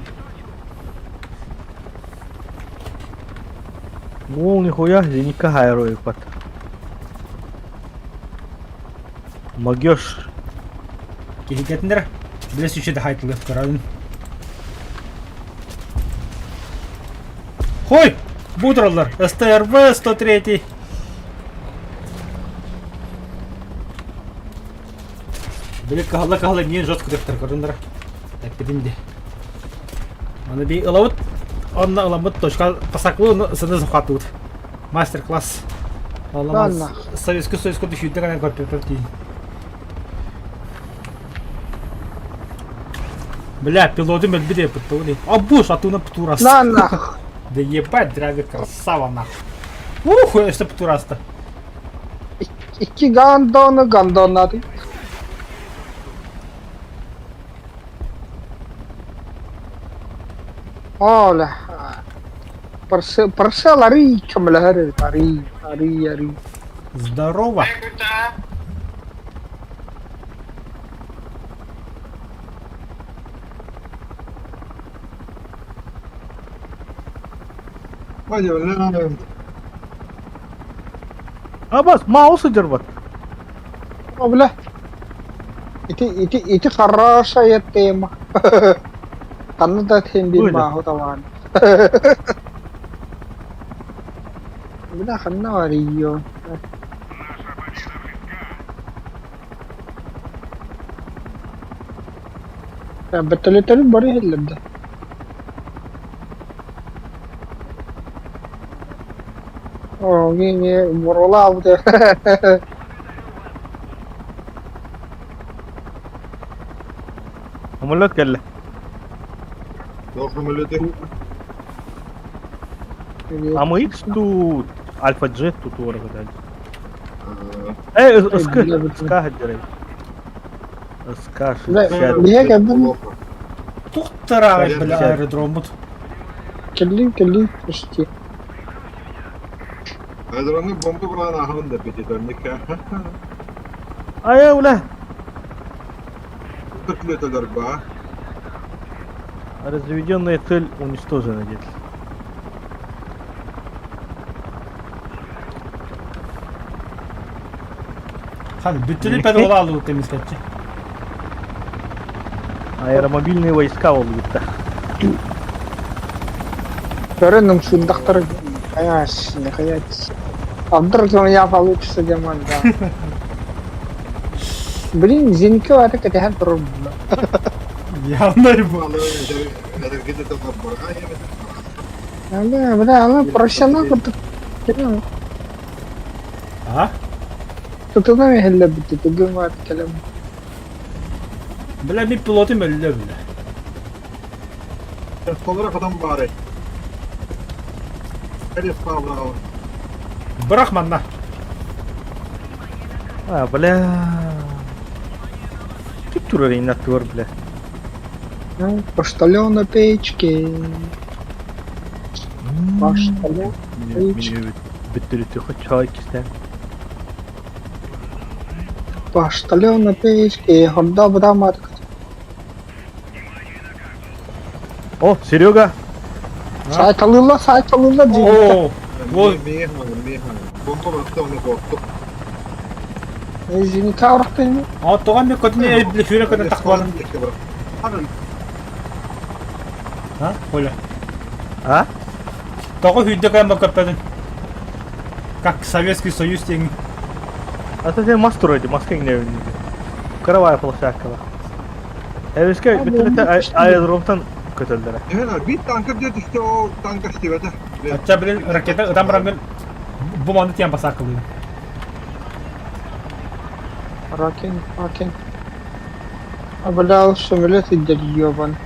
Мол, нихуя, зенитка хайроик бат. Могешь. Киһитэтиннэр, бля, сүчэ да хайтылык көрөбүн. Хой! Бу тураллар. СТРВ 103. Били кыһалла-кыһалла миин жестко дыктар көрдүннэр. Тэппитин де. Аны би ылабыт, онно ыламмыт точка пасаклы сыны захватывают. Мастер-класс. Ладно. Советский Союз түшүйдэ гана көрпөпөп дии. Бля, пилоты мөлбүт еппит А буш, а ты на птурас. На нахуй. Да ебать, драйвер красава нахуй. Ух, что птураста. Икки гандоны гандоннады. Оля. Парсел арый көмөлөһөр арый, арый, арый. Здорово. Ой, бля. Абас, маусы дербат. О, бля. Ити, ити, ити хорошая тема. Ханна да тем Ой, да. мааху табаан. Бля, ханна арыйо. Наша победа близка. Бөтөлөтөрү бары хиллерде. О, не, не, бурула алды. Самолет кэллэ. Туох самолеты? А мы X тут Альфа Джет тут уоргадали. Э, СК, СК гаддерей. СК 60. Бля, кэлбин. Тухтара, бля, аэродромут. Кэлли, кэлли, почти. Аэродромы бомба брала аһын да пятитонника. Ай, бля. Вертолеты ба. Разведенная цель уничтожена, дед. Хан, бүтүлү пәд ола алу темискетчи. Аэромобильные войска болбutta. Көрөнүм шундактар хаяш, не хаяш. А вдруг у меня получится демон, да. Блин, Зенько это категория трудно. Явно бу. Бля, бля, она профессионал тут. А? Тут она хелле бит, тугума калам. Бля, ми пилотым өллө, бля. Толора потом бары. Бырах манна. А, бля. Кип турар инна тур, бля. Поштальон на печке. Поштальон. Бүттүрүтү хочой кистен. Поштальон на печке. Хорда бадамат. О, Серега. Сайталыла, сайталыла О, вот. Зенитка урахтын. А тоған мен көтіне бile сүйрек көтіне тақпадым. А, Коля. А? Тоғы үйде кәм көппедің. Как Советский Союз тең. А то сен мас тур маска не Каравая площадка. Эвеске бүттүрүтү аэродромтан көтөлдөрө. Bir tanka diye düştü o tanka işte bete. Ача билен ракета ытам барангын бу маны тиyan басар кылын. Ракен, ракен. А бля, самолет идет ёбан.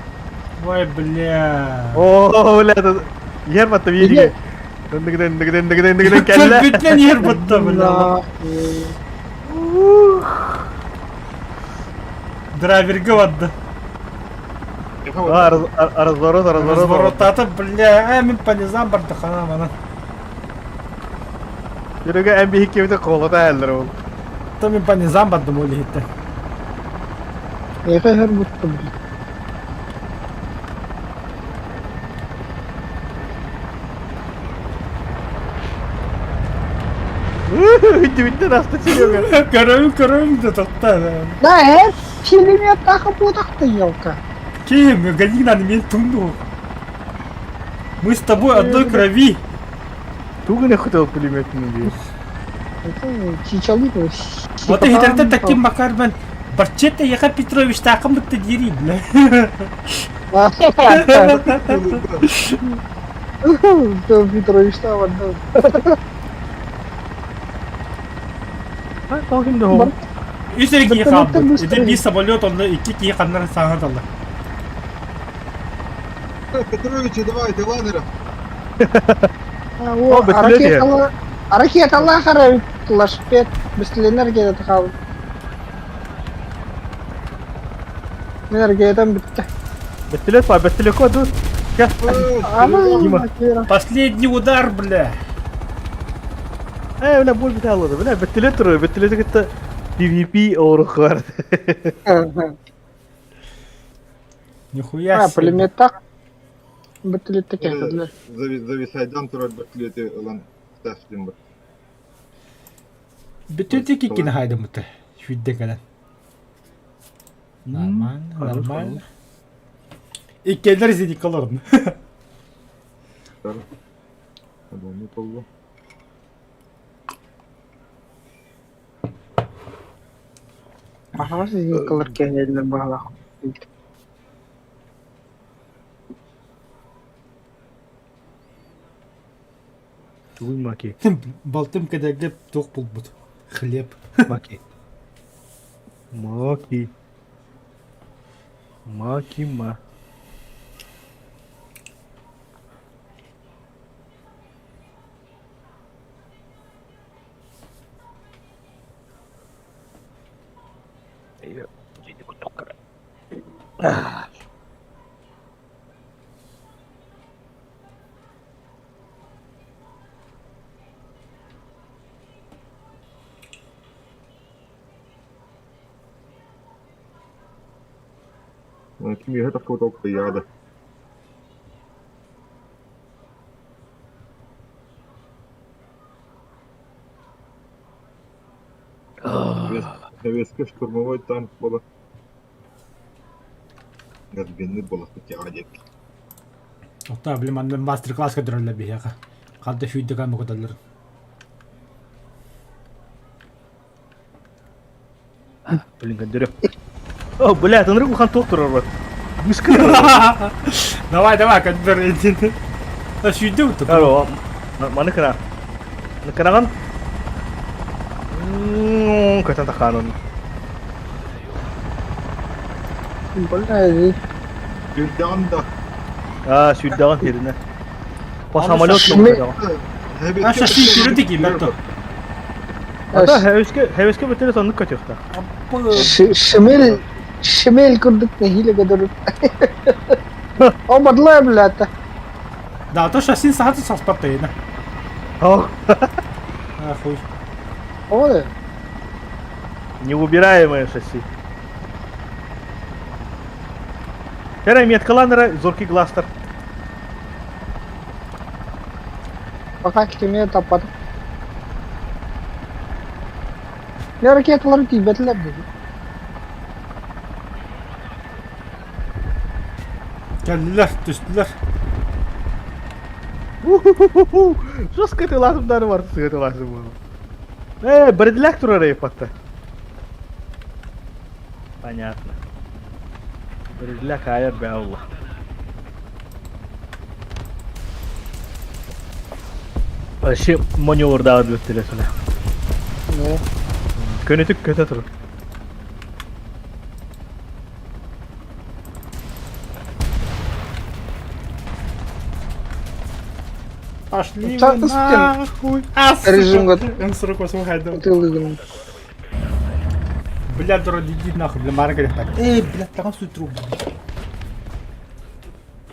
Ой, бля. О, бля, тут ер батты бириге. Дындыгден, дындыгден, дындыгден, дындыгден кэллэ. Бүтүн ер бутта, бля. Драйверге батты. А, разворот, разворот. Разворотата, бля, мин по низам бардахана манан. Серега эн биһиккибитэ колота әллер ол. То мин по низам бардым ол иһиттэн. Миэхэ иһэр бутта, блин. Бүтүбүттэн аста Серега. Көрөм, көрөм да тохта. Да, эр, пулеметтаха буотахта, елка. Ким, гони надо мен тунду. Мы с тобой одной крови. Тугу не хотел пулеметный дии. Чичалый Вот и хитэртэн таким макар мен Барчетта Яха Петрович таакым бытта дири, бля. Петрович там Тоох да хоо. Үс эрэ киһи Вертолеттан хаалбыт. Ити быстрее. биир самолет онно икки киһи ханнара саҥа талла. Петровичи, давайте, ладера. О, бөтүлэ Ракеталар хара лашпет бистилен ракета хаалбыт. Мен ракетам бүтте. Бөтүлэ па, бөтүлэ ко тут. Дима. Последний удар, бля. Э, бля, боль бит алды. Бля, бөтүлэ турар, бөтүлэ кытта PvP орух бар. Нихуя А, себе. пулеметтах бөтүлетте кэллилэр. Зависайдан турар бөртүлүөтү ылан тастым бут. Бүтүн киккини хайдамыты. Сүүрдэ кэлэн. Нормально, Хорош, нормально. Иккиэннэр зеникка олордум. Обону толлу. Аһаҕас зеникалар кэһэллэр баҕалаах. Тугуй маки. Балтым кэдэргэ туох булбут. Хлеб. Маки. Маки. Маки ма. Ким үөһэ тахсыбыт ол кыайыаҕа да. Советский штурмовой танк буола. Газбенный буола хотяҕа диэки. Оттон били манна мастер-класс көрдөрөллөр биһиэхэ. Ханта сүүрдэ каама көтөллөр. Блин, көндөрө. О, блядь, ынырык улахан туох турар бар. Мышка турар. Давай, давай, көндөр. Сүүрдэ утук. Алло, маны кына. Кынаҕын? Көтөн тахаанын. Бля, Сүүрдэҕин да. Аа, сүүрдэҕин сиринэ. По самолет А шаши сүүрдэ тикийбэт то. Ата хэвеске хэвеске бөтөрө соннук көтүөхтэ. Шемель, шемель курдук нэһиилэ көтөрүк. О, бадлай, блядь. Да, то шасси сааты саспат тайына. Ох, Ахуй. О, неубираемое шасси. Кэрэ меткаланера зоркий гластер. пока кими таппатым. Не ракеталары тиийбэтилэр дии. Кэллилэр, түстүлэр. Жестко тыласымдары бар, сыгы тыласым буолу. Э, бэрдилэк турар эйпатта. Понятно. Бэрдилэк айар бэалла. Вообще маневрдааҕы бүттүлэ сүнэ. Көнөтүк көтө турар. Пошли Ча- вы нахуй. А, сука. Режим год. М48 хайдам. Тылыгын. Бля, дура, иди нахуй, бля, Мара говорит так. Эй, бля, там суть трубу.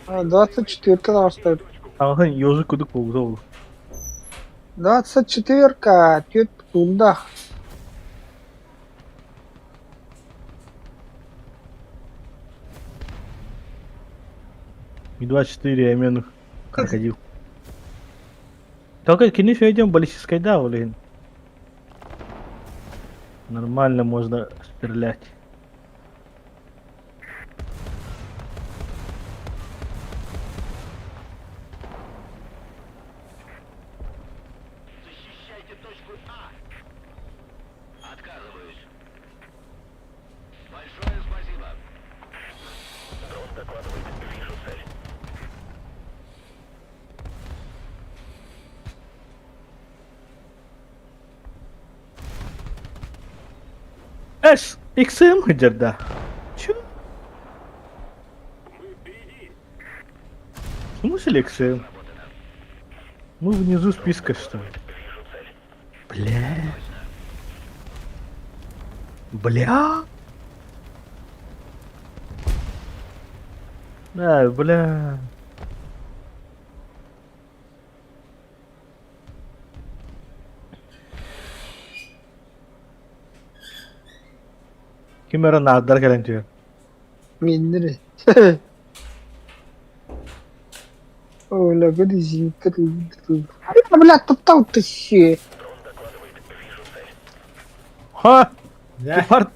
24 таҕыста. Таҥаһын ёжик кудук буолбута ол. 24 түөрт тутуурдаах. Ми-24 я крокодил. Только кини идем баллистической, да, блин. Нормально можно стрелять. С, XM сылдьар да? Чё? В смысле XM? Мы внизу списка, что ли? Бля. Бля. Да, бля. Ким эрэ наардар кэлэн түһэр. Миннери. Ой, годи Бля, топтал ты си. Ха! Дьэ, Гепард!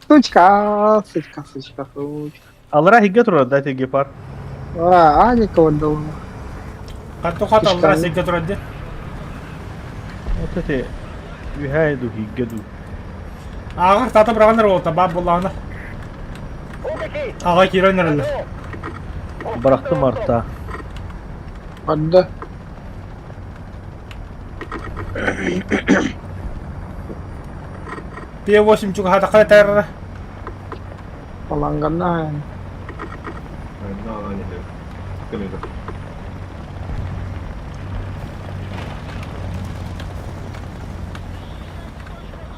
Сучка, сучка, сучка, сучка. Аллара иһиггэ турар да ити гепард. А, Аника отдала. хатты хат аллара сиргэ турар дии. Вот эти үһээ дуу, иһиггэ дуу. Ааҕар таата быраҕан эрэ буолта баар буоллаҕына. Аҕа киирэн эрэллэр. Бырахтым арта. Барда. П8 чугаһаатахха этэр. Баланганна.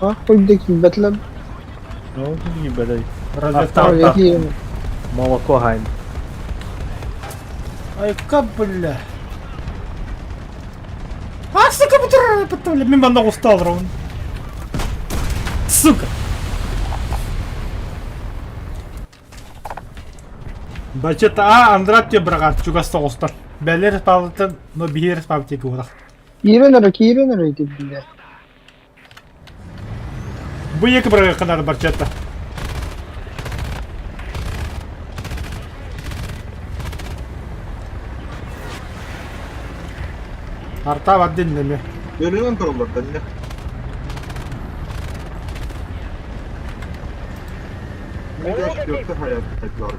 А, хоть киирбэтилэр. Ну, киирбэтэй. Разведка. Молоко гайн. Айка, бля. А, сука, бля, бля, мимо ногу устал, ровно. Сука. Бачета а Андрат те бырагар чугас соҕустар. Бэлэр палытын, но биһиэр пабтик уурах. Киирэн эрэ, киирэн эрэ ити бile. Бу екі бырагакканар барчата. Арта бардын неме. Өлүнэн тураллар да Ми 24 hayat tekrar.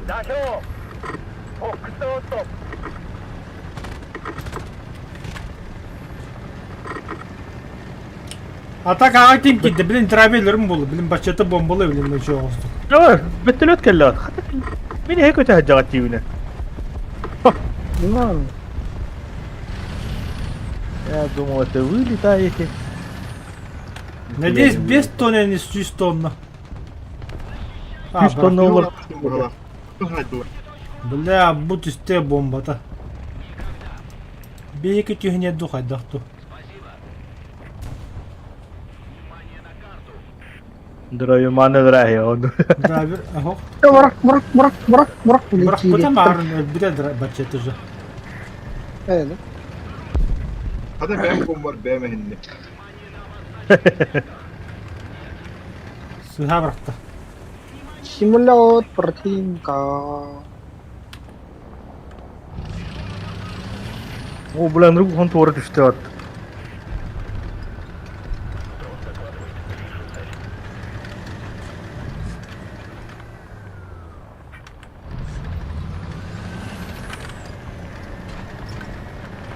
Атака ким кидде, блин, трабелерим болду, блин, бачата бомбалы, блин, ну чего оҕустук. Давай, вертолет кэллэ. Мин эһэ көтө сылдьаҕыт диибинэ. Ну, Я думал, это вы летаете. Надеюсь, без тонны, а не 100 тонна. 100 тонна олор. Бля, бу түсте бомбата. Биһиги түһүнэ ду хайдах ту. Драйвиманы драйв он. Драйвер, ага. бырах, бырах, бырах, бырах, бырах, Бырахпыта марын өлбүтэ бачча же. Evet. Hadi бэм бомбар бэм эһинни. Сыһа бырахта. Симулят противника. О, бля, нруг он туора түстэ от.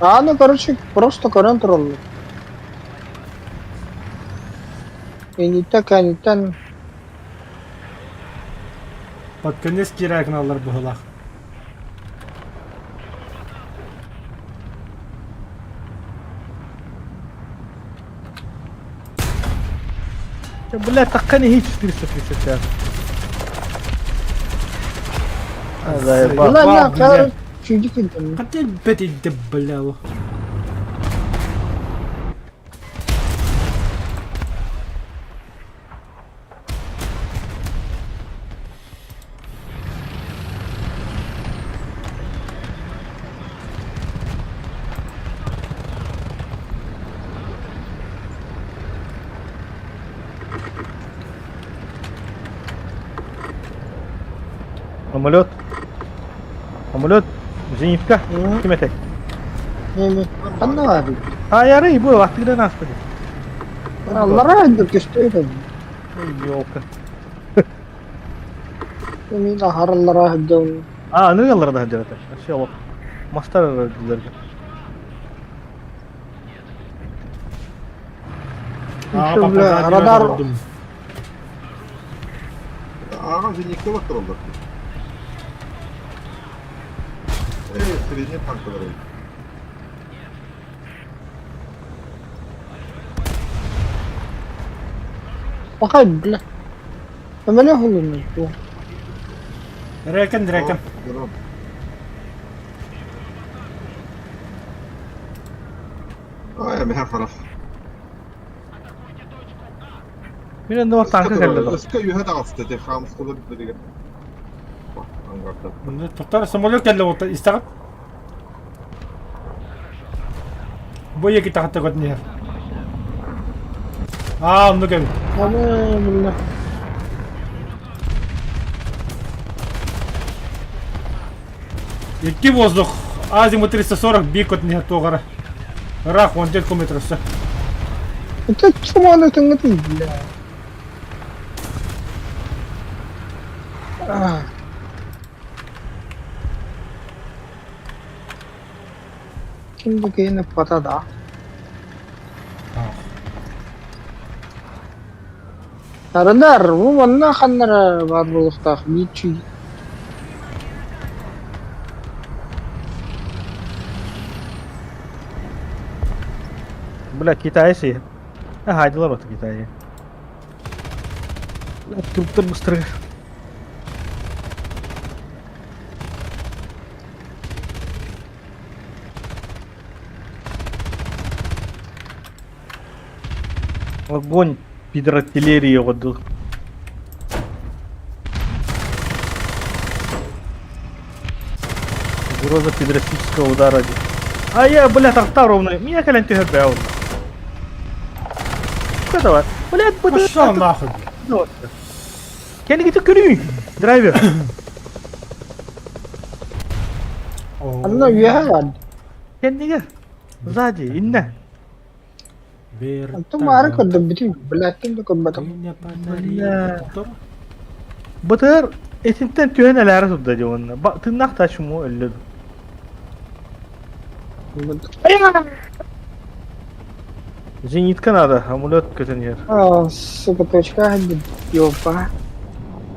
А, ну, короче, просто көрөн тураллар. Эниттэн кэнниттэн Под конец киирэ гыналлар быһыылаах. Бля, такка не 435. Заебал. Бля, Заебал, бля. Чудик это. Хотя бэт да бля. Самолет. Самолет. Зенитка. Ким этэй? Ханна баар? Аярый бу аттыгынан ааспыт. Аллараа үрдүк көстөр. Ёлка. Мин аһар аллараа сылдьабын. А, аны алларада сылдьар этэ. Все олох. Мастар ырдыларга. А, Радар. Аҕа зенитка баттараллар. Эй, средний танкалар эбит. Пахай, бля. Эмэлэ хулунуй бу. Рэкэн, рэкэн. Ой, миһэ харах. Мин онно танка кэллэ да. Өскө үһэ таҕыста ти хаамыскалар билигин. Ангарда. Тоқтар самолет кэллэ вот истэҕит. Бу екі тахатта көтөн иһэр. Аа, оннук эбит. Аны бля. Икки воздух. Азимут 340 бик көтөн иһэр туоҕара. Ыраах 14 километр өссө. Это чуманы тыңгытый, бля. А. Ким бу киһини пата да? Арынар, бу манна ханнара баар буолуохтаах биир чүй Бля, Китай си. Хайдылар оты Китай. Бля, труптар быстро. Огонь пидорартиллерии оҕордул. Угроза пидорастического удара. А я, бля, тахта ровно. Меня кэлэн түһэрбэ ол. Давай. Блядь, Пошел нахуй. Кэнники көрүү. Драйвер. Анна үөһэ баар. Кэннигэ. Сзади, иннэ. Онтон маары көрдөрбүтүм, блядь, да көрбөтүм. Бытыр этинтэн түһэн элээрэ турда дии уонна. Тыыннаах таачыму өллө. Зенитка надо, амулет көтөн иһэр. А, сука, точка, ёпа.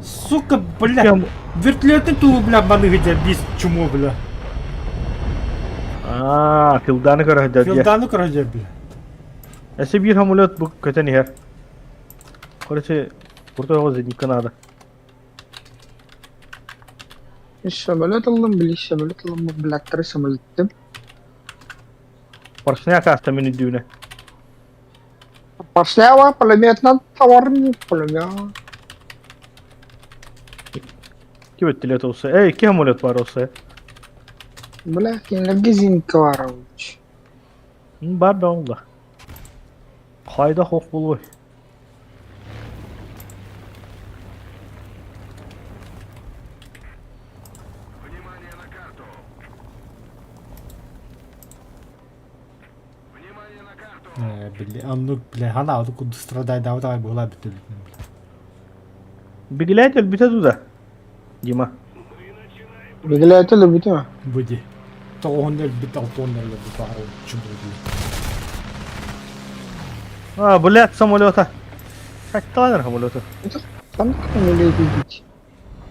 Сука, бля, вертолеты туу, бля, маныгы бис чмо, бля. Аа, филданы көрө сылдьар дии. Филданы көрө бля. Өссө биир самолет бу көтөн иһэр. Короче, куртой оҕо зенитка надо. Самолет ыллым, били самолет ыллым, блядь, самолеттым. Поршня кааста мин үрдүбүнэ. Пошлява, пулеметнан товарный пулемет. Ким өттүлэт олса? Эй, икки самолет бар олса. Бля, кинилэргэ зенитка баара лучше. Бар да ол да. Хайда хох булуой. Внимание на карту! Внимание на карту! Э, бля, оннук, бля, хана, ол курдук страдайдаабыт аҕай буолаа бүтэ бля. Бигилэт өлбүтэ туда. Дима. Бигилээтэ өлбүтэ Бу дии. Тоҕуһун өлбүт, алтыан өлбүт баҕар чубу дии. А, блядь, самолета. Хатталанар самолета. Ханнык самолет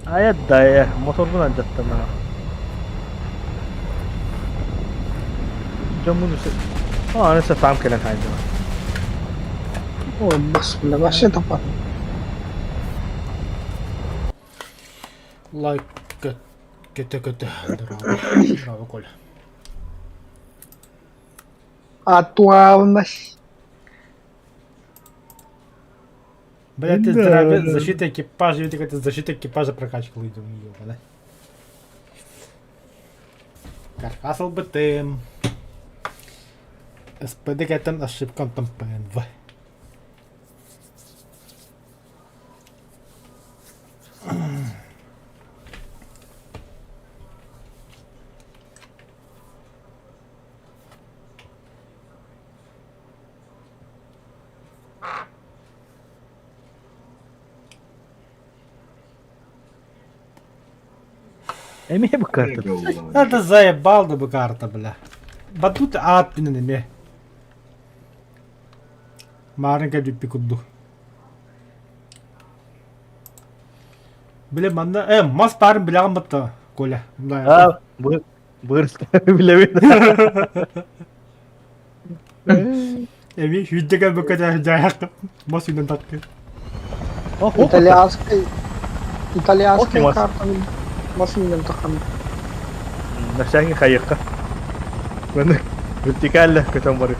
Айа да, моторбун алдьаттым. Дьоммун А, аны сатаам кэлэн хаалдым. Ой, бас, бля, вообще топат. Лайк. Көтө-көтө. Браво. Браво, Коля. Актуальность. Блядь, ты Да. здоровье, защита экипажа, видите, это защита экипажа прокачка выйдем, ёбана. Каркас ЛБТ. СПД кэтэн ошибка там ПНВ. Эмиэ бу карта. Это заебал да бу карта, бля. Батут аат динэн эмиэ. Маарын кэлбиппи курдук. Бile манна э мас баарын билэҕин батта Коля. А, бу бырыста билэбин. Эми сүүрдэ кэлбэккэ дьаһахта мас үүнэн таххы. Итальянскай итальянскай Мас. картаны мас үүнэн таххан. На всякий хайыкка. Маны вертикально көтөн барык.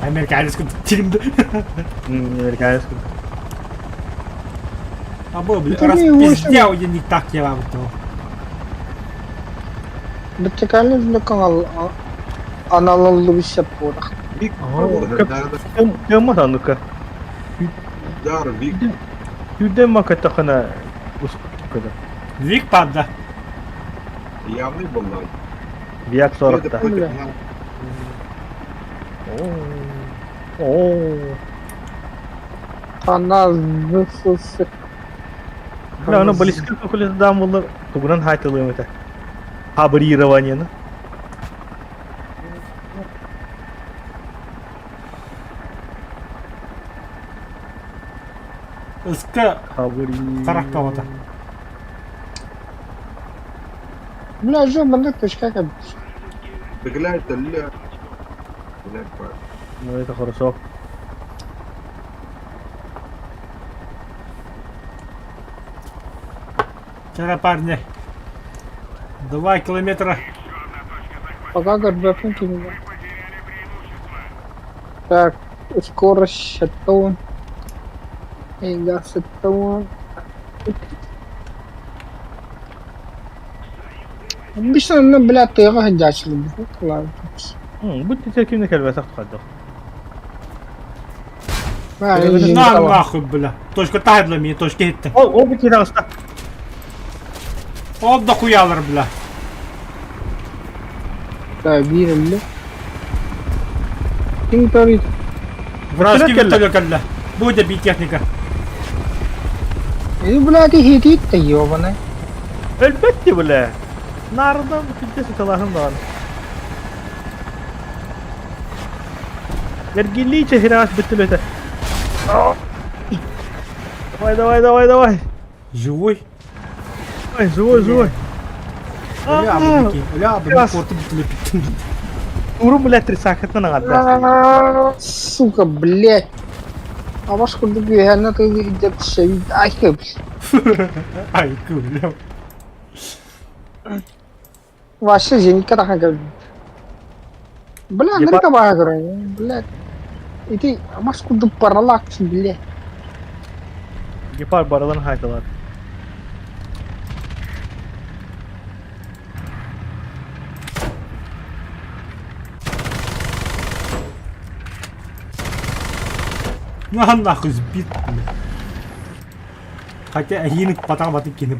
Американец тиримди. Американец. А бу бля, Это раз не восемь. пиздел я не так я вам то. Вертикально үлэ аналлыбыт буолар. Вик, Кем анука. Дар, Вик. Түрден макаттахана ускада. Вик падда. Явный был. Вияк 40-та. Бля. Оо. Хана ЗСС. Бля, аны баллистик кукулетадан булар тугунан хайтылыым этэ. Хабрированиены. Ыска Хабри. харах бөҕөтө. Бля, жо маннык точка кэбис. Блядь, ля. Блядь, па. Ну это хорошо. Вчера парни. 2 километра. Пока горбапын кинула. Так, скорость шаттон. Эйга шаттон. Обычно, бля, тыаҕа сылдьааччылар Бу тетя кимне кэлбэтэх тухайдах. На нахуй, бля. Точка тайдла мне, точка хитте. Ол ол бу тираҕыста. Ол да хуялар, бля. Да, биир Ким торит? Вражеский кэллэ. вертолет кэллэ. Будет бить техника. И, блядь, и хитит ты, ёбаный. Өлбөт ти бля. Нардан күнтэ сыталаһын даҕаны. Эргиллии чэһирэҕэс бүттүлүтэ. Давай, давай, давай, давай. Живой? Ой, живой, живой. Бля, абыки. Бля, абыки. Раз. Корты бүттүлү Уру, блядь, трисакытынан аҕардаастын. Сука, блядь. А ваш курдук үөһээнэ тылы илдьэ түсэбит. Ай, кэбис. Ай, бля. Вообще зенитка тахан кэбис. Бля, Ебать. нырка баҕа көрөн, блядь. Ити мас курдук параллакс, блядь. Гепард барыларын хайталар. На нахуй сбит, бля. Хотя эһиини батаҕа батып кинип.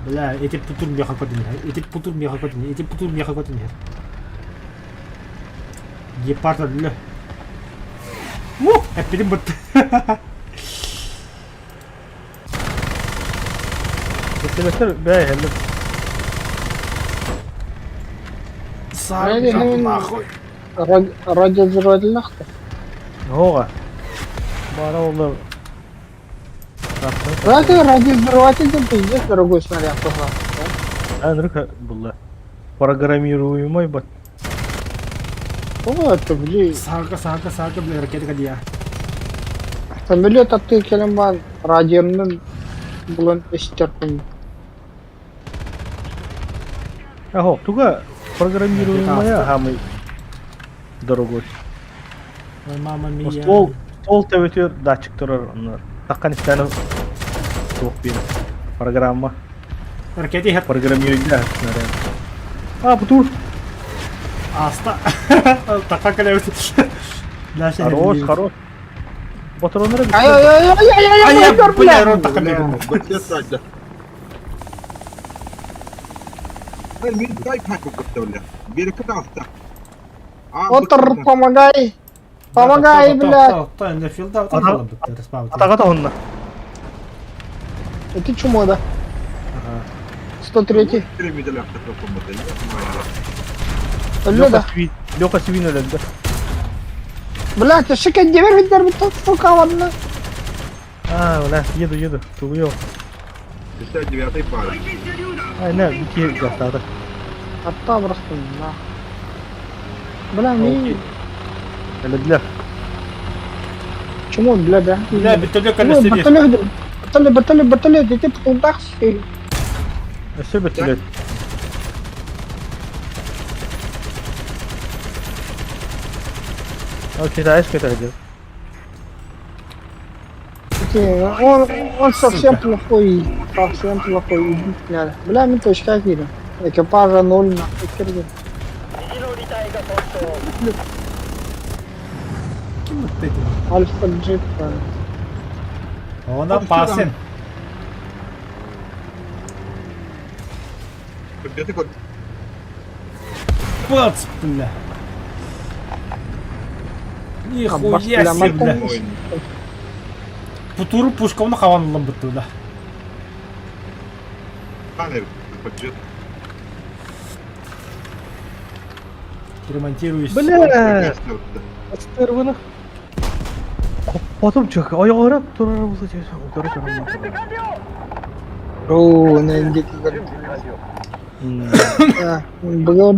Бля, эти путур меха көтүн эти путур меха көтүн эти путур меха көтүн Гепард бля. У, эппитим бутты. Вертолеттер бээ хелле. Сам нахуй. Радиозродилахта. Оға. Бара олар. Разве радиовзрыватель там пиздец дорогой снаряд тоже. Анрыка была. Программируемый бат. О, это, блин. Сага, сага, сага, бля, ракета кадия. Самолет аттыы кэлэн баран радионан булан истэрпин. Аһо, туга программируемая самый дорогой. Ой, мама мия. Ствол, ствол төбөтүгэр датчик турар онно. Таккан истээн туох биир программа. Ракета иһэр. Программируйда. А, бутур. Аста. Така кэлэбит. Хорош, хорош. Патроннары Ай ай ай ай ай ай ай Бля, рот така бегун. Отр, помогай! Помогай, блядь! Атаға тоғынна. Это чмо, да? 103. Люда. Леха Свин өлөндө. Блядь, а шика дверь ведь сука, ладно. А, бля, еду, еду. Тулуйо. 59-й пар. Ай, не, бики гастады. Атта просто на. Бля, ми... Өлөдүлэр. Чему, бля, бля? Бля, бөтөлө кэлэсэ Вертолет, вертолет, вертолет, вертолет, иди туда. Өссө бөтөлөт. Ол китайский көтөрдү. Он, он совсем плохой, совсем плохой, убить надо. Бля, ми точка киирэн. Экипажа ноль нахуй кирдим. Ким ыттый? Альфа джип. Она пасен. Пац, бля. Нихуя себе, бля. Путуру пушка хаван ламбытты, да. Ремонтируюсь. Бля! Стерванах. Потом чё, ойоҕор турар буолса утары турар. Оо, на где-то. Было.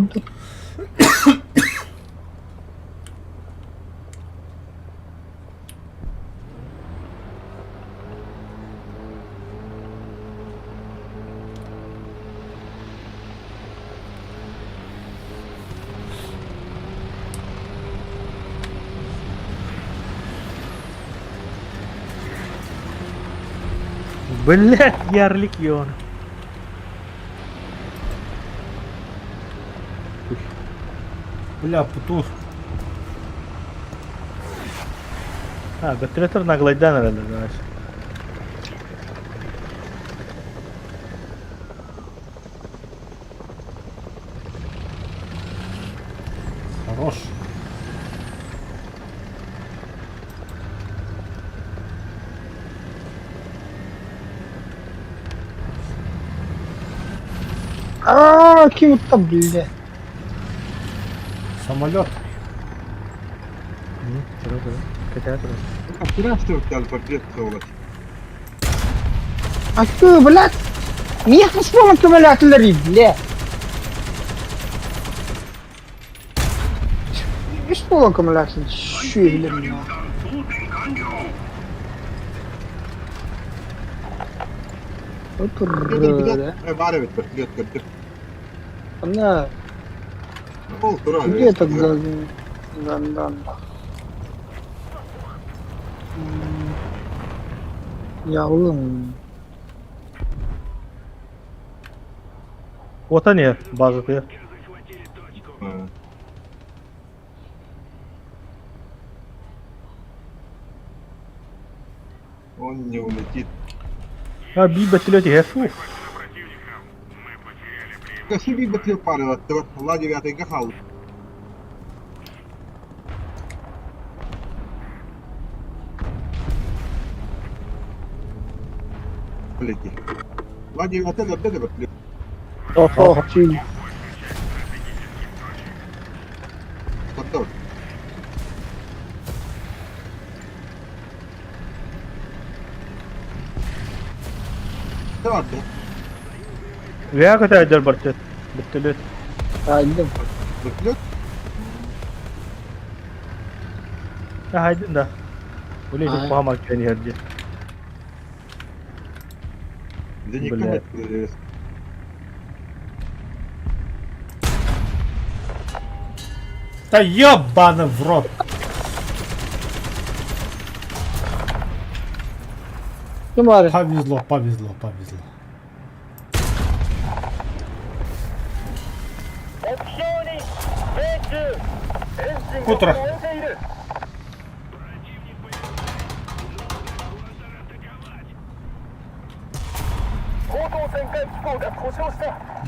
Блять, ярлик ён. Бля, путур. А, вертолеттер наглайдан эрэллэр, знаешь. Хорош. А, кем-то, бля. Самолет. А ты, блядь? Мне вспомнил аккумулятор, бля. Вспомнил аккумулятор, чё, бля, меня. Она где это ган Я улым. Вот они, база ты. Он не улетит. А, би бөтөлөт фу. Кашиби бөтөлөт парила, ла девятый гахал. Лети. Ла девятый да бөтөлөт. Ох, чуй. Потом. Вea көтөйдөр бартет. Бөтөлөт. Айдым. Бөтөлөт? Хайдын да. Блин, Ай. куһаҕан кэлэн иһэр дии. Зенитка Бля. нет. Да ебаный в рот! Ким баар? Повезло, повезло, повезло. Утро.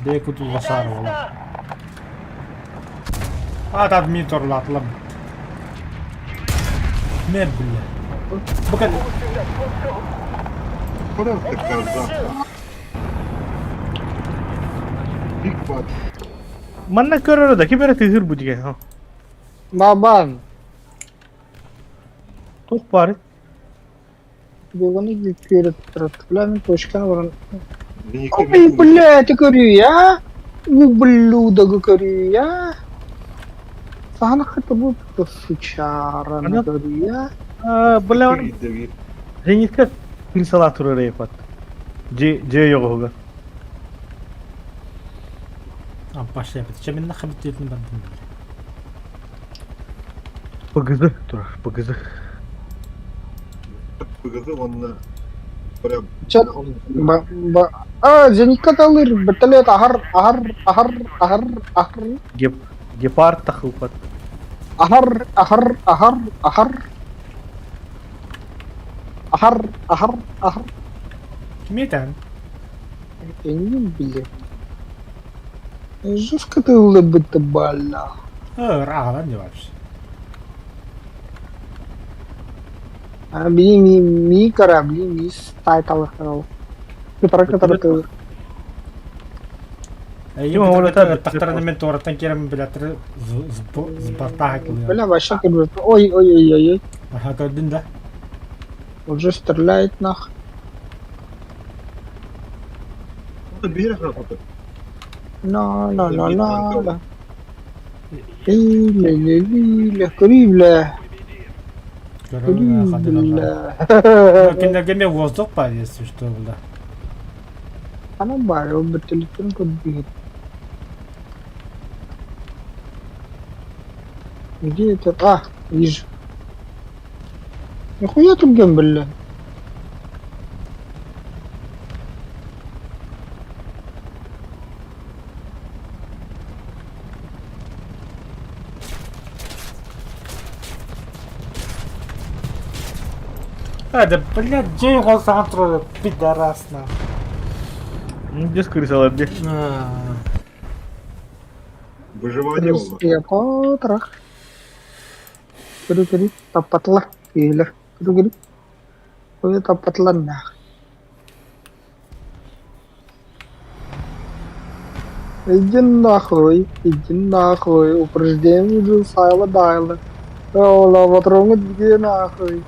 Бэйэ кутулла саарыбала. А, админ торлатлам. Мэ, бля. Бу Куда ты коза? Биг Бат. Манна көрөрө да ким эрэ тыһыр бу дигэ. Бабан. Туох баар? Бүгүн күөрөттөр. Бля, мин точканы баран. Зенитка Ой, бля, это көрүү, а? Ублюдок көрүү, а? Саһана хата бу сучара Ана- көрүү, а? А, бля, зенитка крысала турар епат. Же же йоҕуга. А, пошли, чем нахуй ты это бардым, бля. Пыгызы турар, пыгызы. ПГЗ он прям Чат ба ба а зенитка талыр бетелет ахар ахар ахар ахар ахар Геп гепард тахылпат. ахар ахар ахар ахар ахар ахар ахар Ким этэн? Эҥин билэр. Жестко ты улыбыта бала. Ыраҕалан не вообще. А би ми ми корабли ми стайталахал. Кытара Эйим Тима, ол это- тахтараны мен туораттан киирэн билэтри сбартаах Бля, вообще как бы... Ой, ой, ой, ой, ой. Аха көрдүн да? Уже стреляет нах. биир хаппыт. На, на, на, на, на. Ле, ле, ле, ле, кривля. Көрөн хадын Кривля. Кинилэргэ эмиэ воздух баар если что бля. Ана бар, ол бір телефон көрбейді. Где это? А, вижу. Нихуя тут бля. А, да блядь, где его завтра, пидорас нахуй. Ну, где крысалар где? А. Выживание ол. Трах. Көрі көрі, таппатылар. Үйлер. Көрі көрі. Ой, таппатылар нах. Иди нахуй, иди нахуй, упреждение уже сайла дайла. Ола, патроны где нахуй?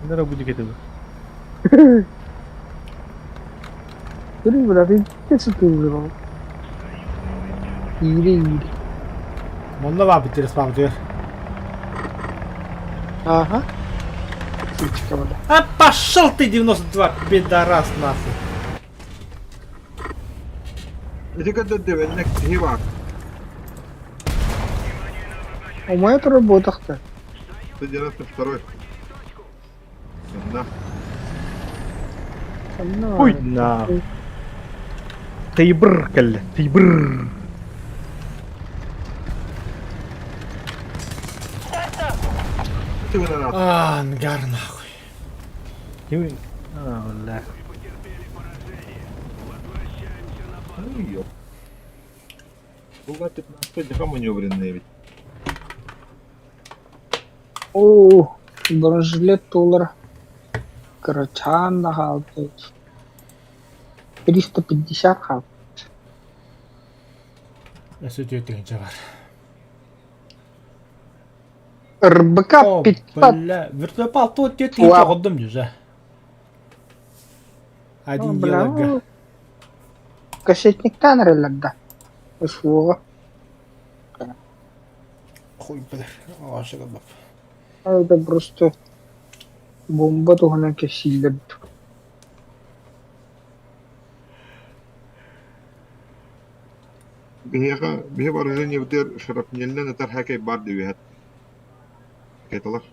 Нара будет это. Көрі, бля, ты ты выживал. Ири, ири. Онно баа бүтэр спаабытыгар. Ага. Сучка, бля. А пошел ты 92, пидорас нахуй. Ити көрдөрдө киһи баар. У меня это работах-то. 192. Да. Ой, на. Тейбр кэллэ, тейбр. Ты виноград. А, ангар нахуй. Ким? А, бля. Ну ёп. Була 15 маневренные ведь. О, бронежилет доллар. Короче, нахал, блядь. 350 хал. Өссө түөрт бар. РБК О, 500. бля, вертолет 64 Уа. годым же. Один Бля, елага. Кассетниктан релерда. Услуга. Хуй, бля, ашыгы бап. Это просто... Бомба туһунан кэпсииллэр дуу? Биһиэхэ биһи вооружениебытыгар шрапнельнэн ытар хакей баар диэбиһэт ракеталар.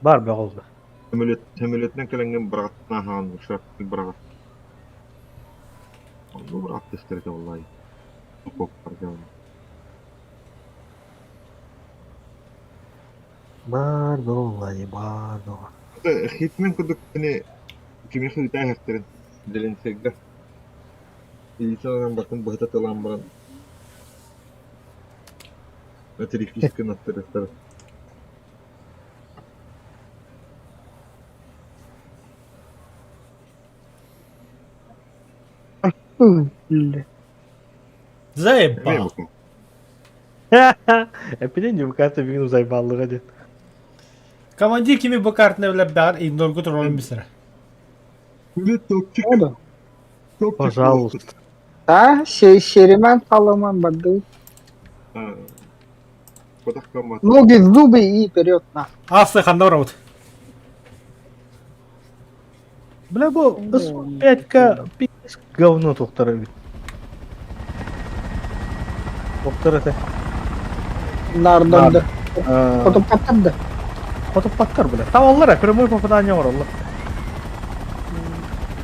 Бар бөҕө олду. Сөмөлүөтүнэн кэлэҥҥин быраҕаттаан аһаҕын шрапнель быраҕар. Онно быраҕаттыахтара этэ буоллаҕай. Бар бөҕө буоллаҕай бар бөҕө. Хитмэн курдук кини кимиэхэ ыытаа иһэхтэрин Зеленскэйгэ илиитин батын быһыта тылаан баран отрефискэ аттарыахтара. Заебал. Эппитин дьыбыкаата бүгүн узайбааллыга диэн. Командир кими бу картына билэрбэҕэр игноргу турорун бисера. Топчик. Пожалуйста. А, Сереман Паломан барды. Ноги в зубы и вперед на. Асы ханна барабыт. Бля, бу 5К пиздец говно тухтар эбит. Тухтар этэ. Нардонда. Хотуппаттар да. Хотуппаттар, бля. Табаллар, прямой попадание оҥороллор.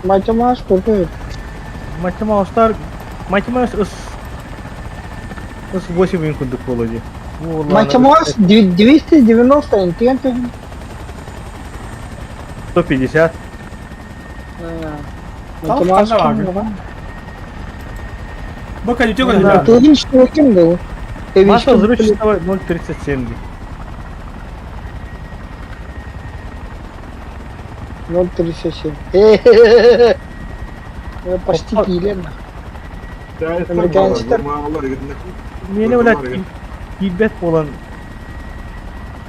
Матемаш курдук. Матемаустар Матемаус ыс ыс 8 күн курдук буолуо дии. Матемаус 290 интиэн 150. Матемаус Бу калите көрдүлэр. Тыгын что ким был? Маша взрывчатого 0,37 дии. 0,37. Почти киилэн. Американецтар. Миэнэ, блядь, киирбэт буолан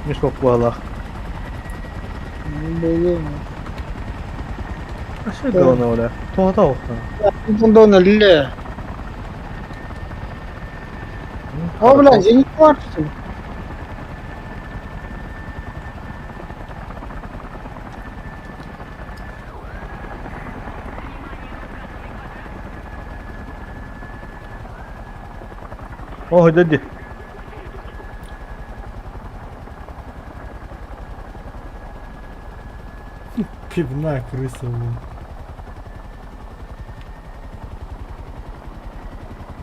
мешок буолалаах. Аша говно, бля. Тоҕото охтон. Бундон өллө. О, бля, зенит бар, что ли? О, дядя. Пивная крыса, блин.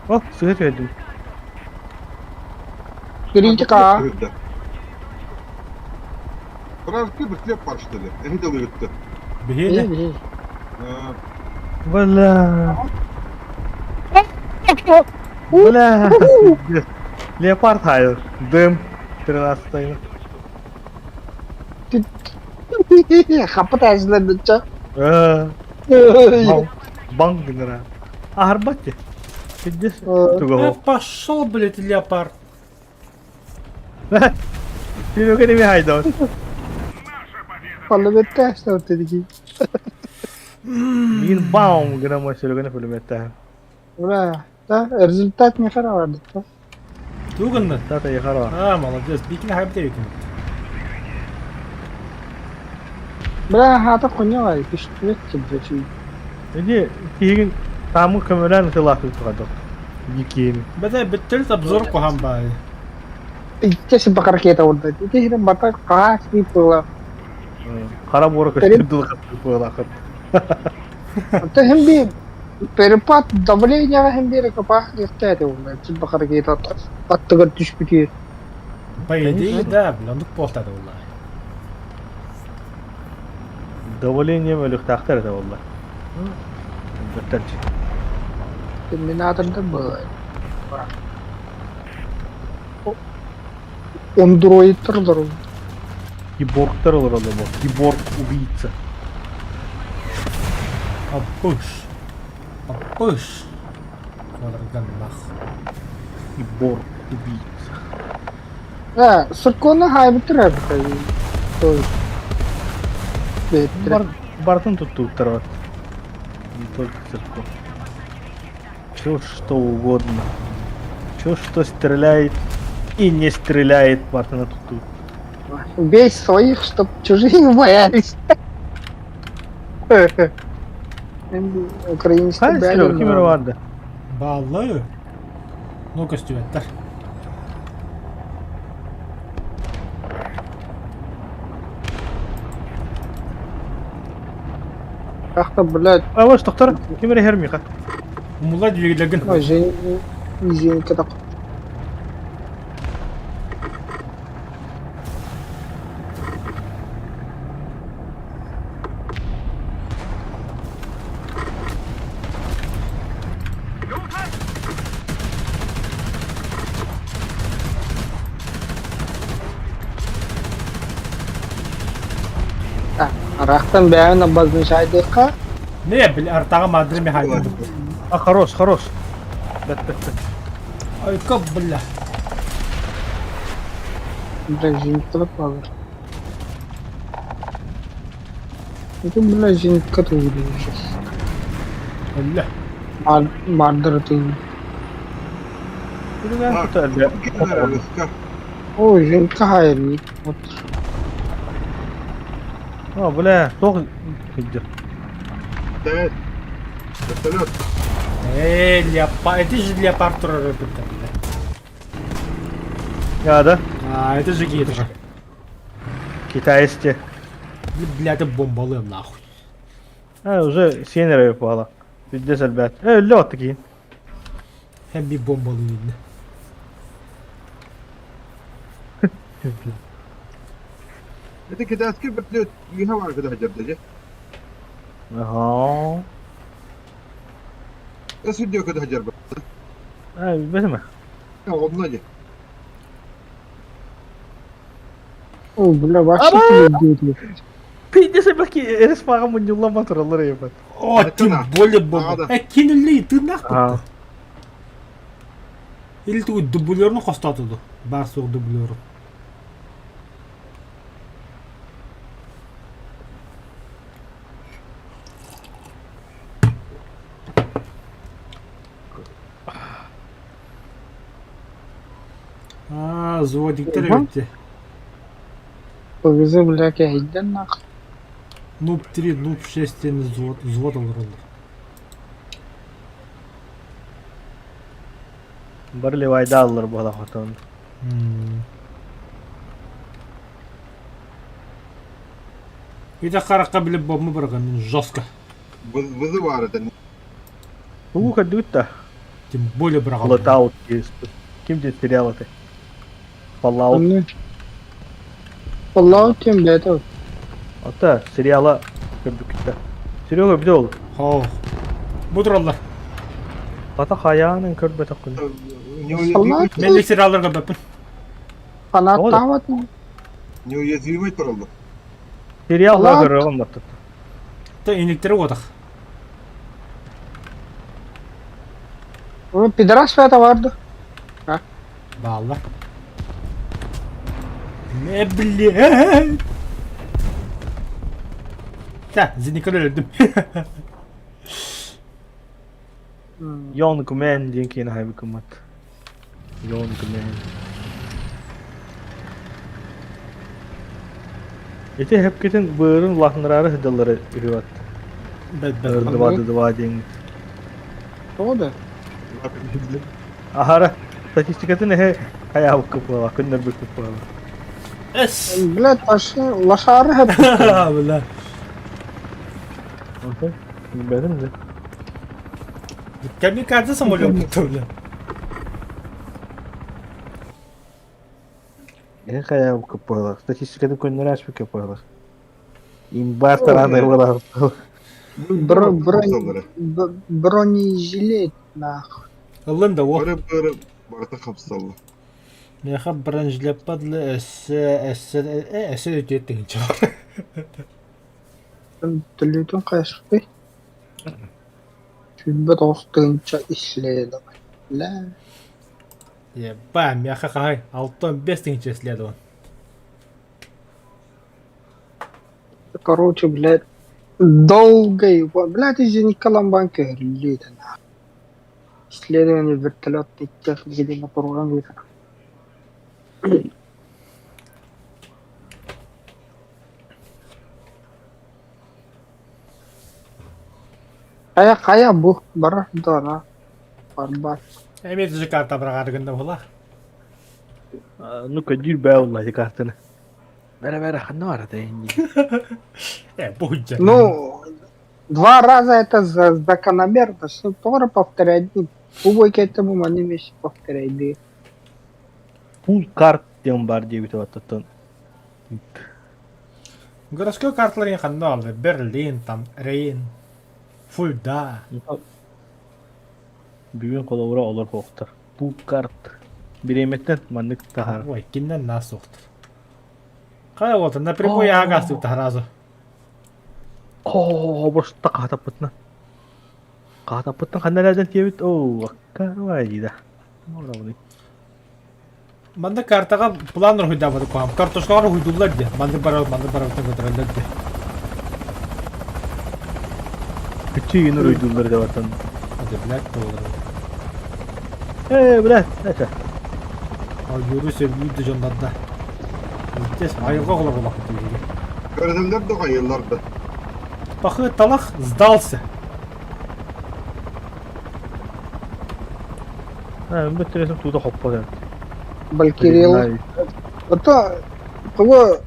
О, сыһыт түһэрдим. Критика. Вражеский быстрее пар, что ли? Я видел ее Биһиэнэ. Бля. Бля. Леопард хайыр. Дым. 13 Хапыт әзілерді Банк генера. Аһарбат ти. Пиздец. Туга. Пошел, блядь, леопард. Түбөкө неме хайдабыт. Палыбетте әстәүтті Мин баум гына мөсөлөгөнө пулеметте. Ура, да, результат не хороший. Тугунна. Тата яхара. А, молодец. Бикин хайбте бикин. Бля, хата хуйня, пистолет тебе. Иди, киһигин таамы көмөлөөн ытылаахтык тугадок. Дикиин. Бәдә бөттел обзор куһан бай. Иккesi бак ракета урда. Ити хирен бата каас было. Хара буора көстөр дылы буолаахыт. Это хем би перепад давления хем би ракапа яхта урда. Ити бак ракета аттыгар түшпүтү. По идее, да, бля, ондук буолтады буолла. Давление өлүктаахтар это буолла. Бөттөрчү. Терминаторда было. Андроидтар здоровый. Киборгтар олороллор бу. Киборг убийца. Апыш. Апыш. Квадраганнах. Киборг убийца. Да, сыркона хайбытыр То есть. Бартын туттууттар бар. Не только циркон. Все что угодно. Все, что стреляет и не стреляет, Бартына туттуут. Бей своих, чтоб чужие не боялись. Украинский Хай, Серега, ким эрэ баар да? Бааллар. Ну көстүбэттэр. Как-то, блядь, Аваш, доктор, ким эрэ иһэр миэхэ. Умулла двигателгин. ой, Зенька так. Арахтан бэйэн обозначайдыахха. Не, били артаҕа маадыры механизм. А, хорош, хорош. Бэт, бэт, бэт. Ойко, бля. Бля, зенитка баар. Это, бля, зенитка ты сейчас. Бля. Мардер ты. Билигин кута элбэ. Ой, зенитка хайрни. Вот. А, бля, туох сылдьар. Вертолет. Эй, леопард, это же леопард турар эбит бля. Я да, А, это же гидра. китайцы. Бля, это бомбалыам нахуй. А, уже сиэн эрэ буола. Бүддес элбэт. Э, өллө отту киин. Хэбби бомбалыы Это китайский вертолет. Үйhe var kadar harcadı. Аха. Nasıl diyor kadar harcar А, билбэтим. Онно же. О, бля, вообще ты Пиздец, баки, эрэс маҕа мунньуллан тураллар ебать. О, тем более бомба. Надо. Э, кинули, ты нахуй. А. Или ты дублерну хостатыды. Бар суох дублеру. А, заводиктар эбитти. Повезу, бля, кэһэйдэн нахуй. Нуб 3, нуб 6 диэн взвод, взвод олороллор. Бары левайдааллар буола хотон. Ити харахха били бомба быраган жестко. Вызывар это. Тугу көрдүгүт да? Тем более быраган. Fallout Ким диэн сериал этэй? Fallout. Fallout диэн бэйэтэ Ата сериала көрбүккүт да? Серега билэ ол. Хоох. Бу тураллар. Хата хайаанын көрбөтөххүнэ. Fallout Мен сериалларга баппын. фанаттаабат Неуязвимый тураллар. Сериал Fallout. көрөҕүм баттат. Та иниктери отах. Пидорас бэйэтэ бар дуо? Бааллар. Не блин. Та, зениканы өлдүм. Young Man диэн киинэ хайбыкыммат. Young Man. Ити хэпкитин быырын улаатыннараары сылдьаллара үһү бат. Бэт бэт. Ырдыба дыдыба диэн. Тоҕо да? Аһара статистикатын эһэ хайаабыкка буола, көннөрбүккэ буола. Эс. Блядь, пошли, лошары Бля. Онтон билбэтим да. Камикадзе самолет бля. Эһэ хайаабыкка буола. Статистикатын көннөрө ааспыкка буола. Имбар тараанай буола. Бро, бронежилет, нахуй. Ыллын да о. Бары бары барыта хапсалла. Меха бронежилеппадлы эссе эссе эссе өтөт деген чыгар. Төлөтүн хайысхый. Сүүрбэ тоҕус тыһыынча исследовать. Бля. Еба, меха хай, алтон бес тыһыынча исследован. Короче, блядь, долго его... Блядь, извини, Коломбан көрүллүү нахуй. Исследование вертолетной техники на программе. Хайа хайа бу барар да барбат. Эмиэ же карта быраҕаары гынна буолар. Ну көдүүр бээ улла ити картаны. Бэрэ бэрэ ханна барата инни. Э, буһуйдьа. Ну, два раза это за закономерно, что тоже повторять. Убой к этому они вещи повторяй. Пул карт диэн бар диэбитэ оттон. Городской карталарын ханна алды? Берлин, там, Рейн, Фульда. Бүгүн холобура олор хоохтор. Пул карт. Бириэмэттэн маннык таһар. Ой, киннен нас суохтар. Хайа вот, напрямую агастык сразу. Оо, бошта хаатаппытына. Хаатаппыттан ханна эрээдэн тиэбит? Оо, аккарвай да. Манна картаҕа план уруһуйдаабыт куһаҕан. Картошкаҕа уруһуйдууллар дии. Маннык барабыт, маннык барабыт көтөрөллөр дии. Күччү уруйдууллар деп аттан. Это, блядь, буолар. Ээ, блядь, это. Ойууру сөбүлүүр да дьоннорда. Естественно, айылҕа оҕолоро буоллахпыт биһиги. Көрүнэллэр да хайыыллар да. Пахы талах сдался. Бөттөрөсүм туута хоппот эбит. Балькирил. Это того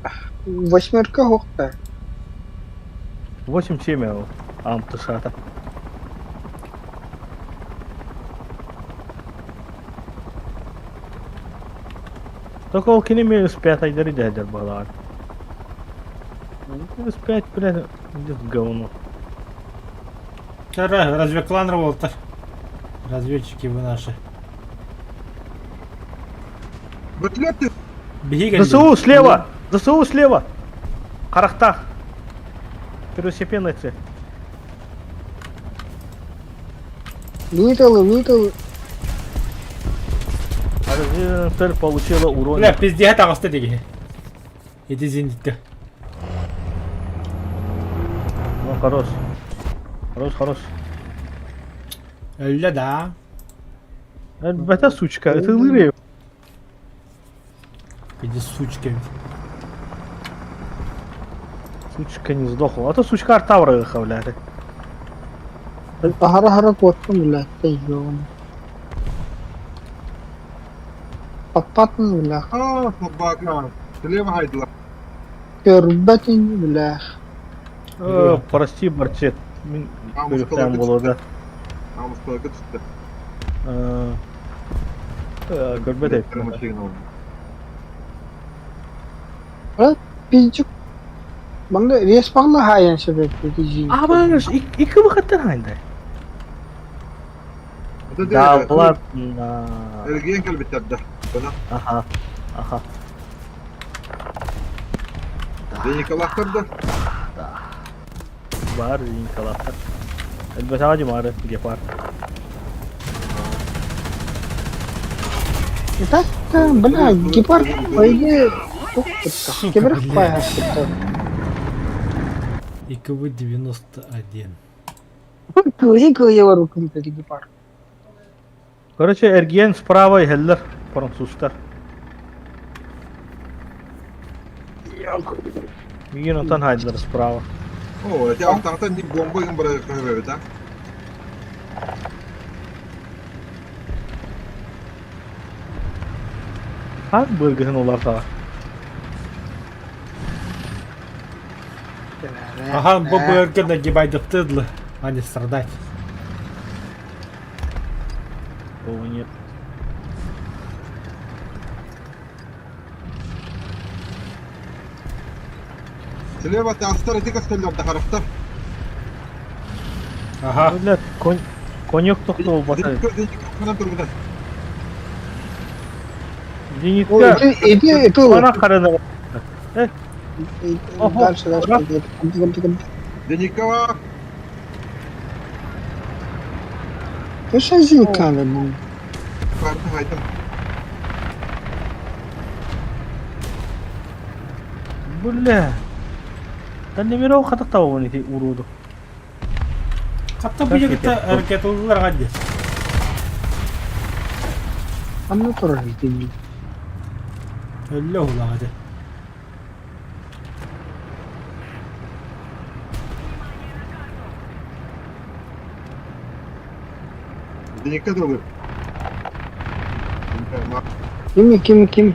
восьмерка хохта. 8-7 ол. Амтышата. Только ол кини мен S5 айдары дәдер балаар. S5, блядь, идет в говно. Вчера разве клан работал? Разведчики вы наши. Бөтлөп Биһиги ЗСУ слева! ЗСУ слева! Харахтах! Первостепенная цель. Вытал, вытал. Разведанная цель получила урон. Бля, пиздец, таҕыста диги. Иди зенитка. Ну, хорош. Хорош, хорош. Өллө да. Это сучка, это лыры. Иди сучка. Сучка не сдохла. А то сучка артавра хавляет. Аһара аһара куоттум бля, тейгон. Паппатын бля, Аа, собака. Слева хайдла. көрбөтүн бля. Прости, Барчет. Мин көрүктэн болода. Амысталга түстэ. Көрбөт эппин. Пиздюк. Манна респагла хаайан сөбөппүт Абыш, икки выходтан хайда. Да, ладно. Эргиэн кэлбиттэр да. Аха. Аха. Николаахтар да. Бар Николаахтар. Элбэтаҕа дьымаары гепард. Так, бля, гепард, по идее, Сука, блядь. ИКВ-91. гепард. Короче, эргиэн справа иһэллэр французтар. Миигин онтон хаайдылар справа. Оо, эти алтаҕытан дии бомба ыгын барар эбит а. Хаан быргыһын олар Ага, бу быргы нагибайдыктыдлы, а не страдать. О, нет. Слева таастар эти костеллар да харахтар. Ага. Блядь, конь... Конек тохтоо бата. Зенитка. Иди, иди, Ана харына. Дальше, дальше. Деникова. Ты что зенитка, блин? Бля. Да немеро хатактабын ити уруду. Хатта бу жигитте ракеталылар гади. Анна турар ити. Өллө улагады. Зенитка дылы. Ким ким ким?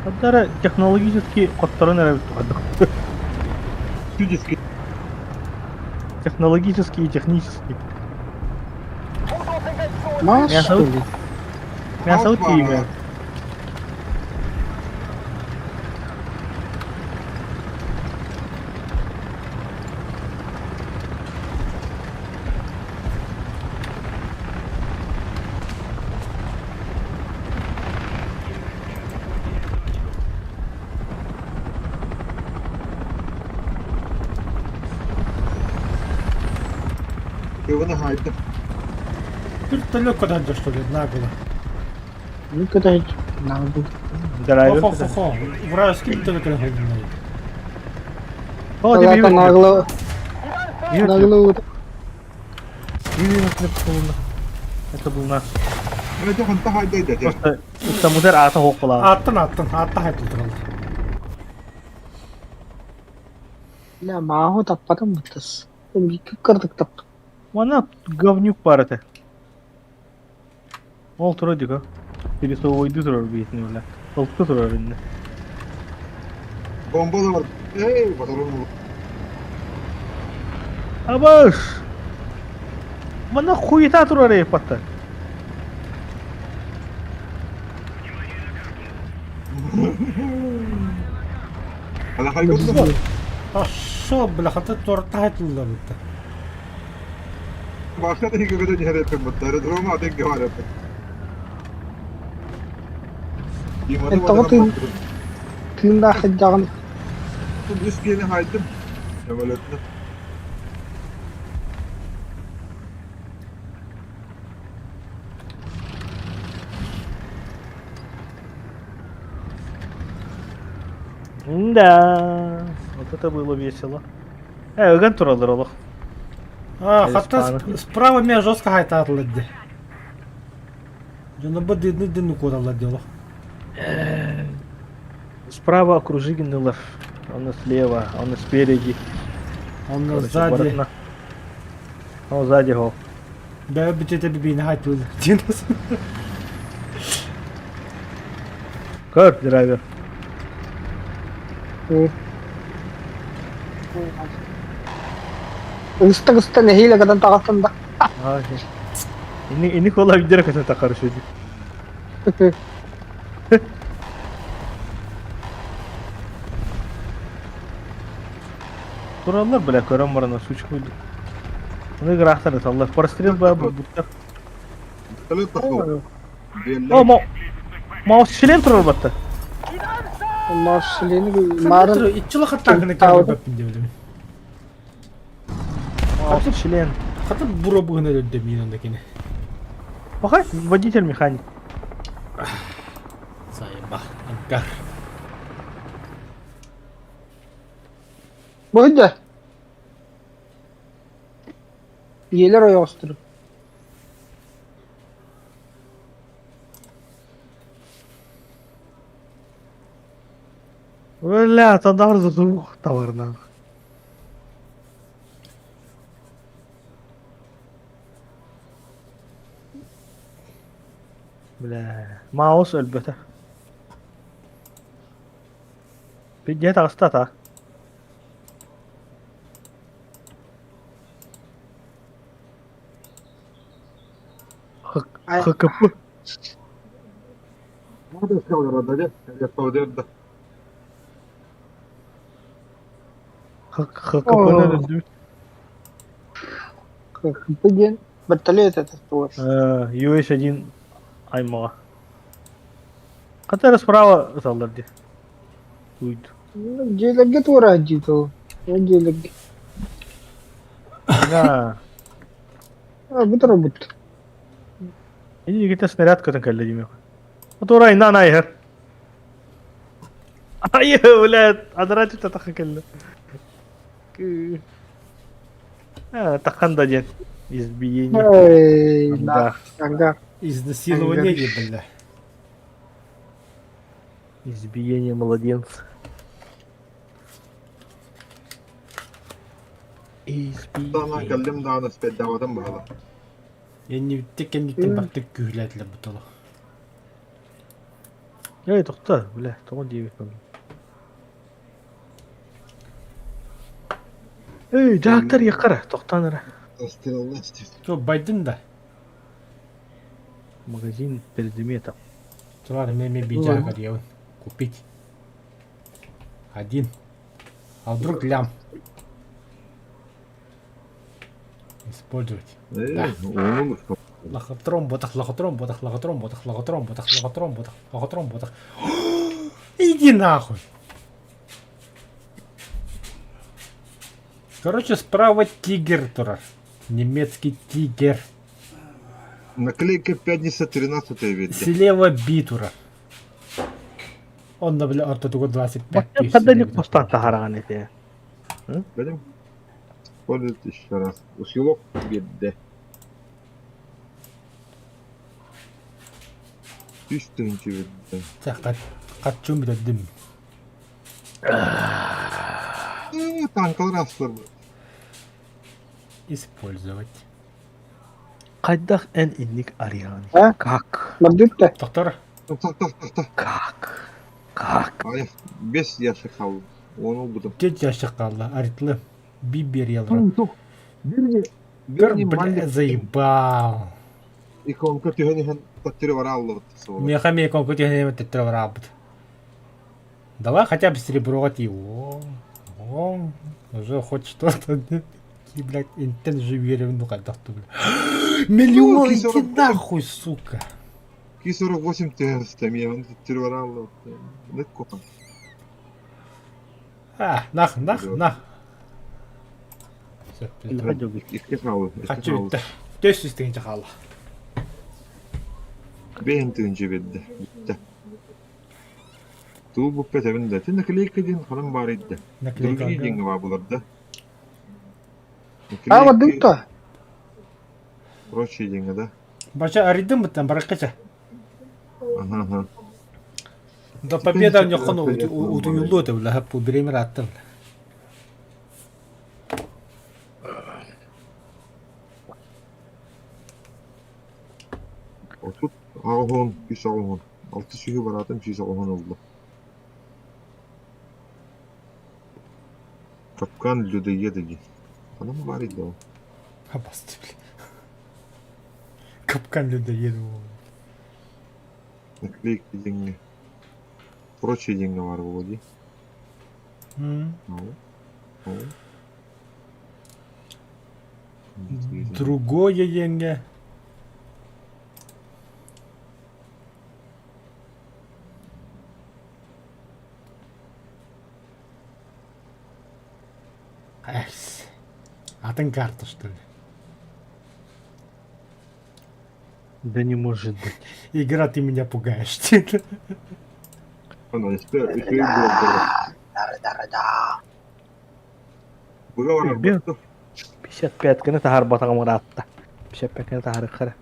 Хаддара технологически хотторон эрэ эбит Чудески. Технологически и технически. Маш, Меня что зовут- ли? Меня зовут имя. Ивана Хайда. Вертолет куда-то, что ли, нагло. Ну куда надо. Драйвер. Хо-хо-хо. Вражеский вертолет куда-то. О, ты Когда нагло, нагло. Это был наш. Это он та хайда дядя. Просто самузер ата хоққыла. Аттан аттан, атта хайдылдыралды. Бля, мааҕы таппатым быттас. Кырдык тап. Мана говнюк бар этэ. Ол турар дико. Пересовойду турар бейтин бля. Толку турар инне. Бомба да бар. Эй, батарон. Абаш! Мана хуета турар эй патта. Ала хайгын. Пошел, бля, хата торта хайдылдыралды. Başka da hikayede nihayet ettim. Аэродрома атек говорят. Это вот и- Тыында хаддаган Үскені хайдым. Самолетны. Да. Вот это было весело. Э, ыган туралар олох. А, Или хата спаны. справа меня жестко хайтатылды. Жона бы дыдны дыны кодалар дело. Справа окружигинылар. Он слева, он спереди. Он Короче, сзади. барытна. Он сзади гол. Бә битете бибини хайтылды. Динас. Көр, драйвер. Ыстык ыстан нэһиилэ кытан таҕастан да. Ини ини кола видера көтө такар шүдү. Тураллар бля көрөн барана сучка уйду. Оны грахтар саллар. Прострел ба буттар. Вертолет пошел. О, мо Маус член турар батта. Маршалини марын Иччила хаттагыны кәбеп биппин Маус член. Хата бура бугына өддө мин анда кине. Пахай, водитель механик. Сайба, ангар. Бу да. Иелер ойоҕостур. Бля, тадар звук таварна. Бля, маус өлбөтө. Пидде таҕыста та. Ай. ХКП. Надо сказал, да, я да. ХКП О. КП диэн вертолет это туос. UH-1 аймаҕа. Катара справа ыталлар дии. Уйду. Дьиэлэргэ туора дии тыл. Дьиэлэргэ. Да. Бу робот. Иди где снаряд көтөн кэллэ диме. Тура инна айыр. Ай, блядь, адара чута таха кэллэ. А, тахан да диэн. Избиение. Эй, Да. да. Ангар. Изнасилование, бля. Избиение младенца. Даҕаны кэллим даҕаны спайдаабатым быһыылаах. Иннибиттик кэнниттэн бартык күүһүлээтилэр бу толо. Эй, тохто, бля, тоҕо диэбит Эй, дьаактар яккара, тохтоон эрэ. Чё, байдын да? Магазин предметов. Чувак, мен бижа көрüyorum. Купить. Один. А вдруг лям? Использовать. Э, ону Лохотрон ботах, лохотрон ботах, лохотрон ботах, лохотрон ботах, лохотрон ботах, лохотрон ботах. Иди нахуй. Короче, справа тигр турар. Немецкий тигр. Наклейка пятница 13 видно. Слева битура. Онно били ортотугар 25 тысяч. Хаддани постан таһараҕын этэ. Будем использовать еще раз. Усилок бедде. Үс тыһыынча бедде. Хаччым бүтэрдим. Э, танкалар астылар. Использовать. Хайдах эн инник арыйаҕын? А? Как? Бардыт Доктор, Тох, тох, тох, тох. Как? Как? Ай, бес ящик хаалла. Оны ылбытым. тет ящик хаалла, арытлы. Бибер ялра. Тух. Бирни, Көр, бирни бля, малик заебал. иконка түһэн иһэн таттыры бара аллыбыт. Меха ме иконка түһэн тэттэр бараабыт. Давай хотя бы серебро ти. О, о, уже хоть что-то. Ки, блядь, интен же верим, ну как бля. Миллион, иди нахуй, сука. Ки 48 тыһыста миэхэ таттыры бара аллыбыт. Нык кухан. А, нах, нах, нах. Все, Икки хаалла. Хачы бүтті. Төс үстігінше қалды. Бэйэн тыһыынча биэрдэ. Бүттэ. Туу буппет эбин да. Ти наклейка диэн ханан баар да. Другие деньги баар булар да. А, бардыт то. Прочие деньги, да? Бача арыйдым быттан бараккача. Ага, ага. До победа ньохону утуйуллу это бля, хаппу биремер аттым. Отут аҕыс үс аҕыс алта сүүһү бараатым сүүс аҕыс ылла. Капкан людоеда диэн. Ханан баар да ол? Абасты, бля. Капкан людоеда. Наклейка диэҥҥэ. Прочие диэҥҥэ баар буолуо дии. Ол. Ол. Другое диэҥҥэ. Эс. Атын карта, что ли? Да не может быть. Игра, ты меня пугаешь. Она үчүгэй буолла. Быга барар Бир. 55 гына таһаарбатаҕым ыраатта. 55 гына таһаарыахха эрэ.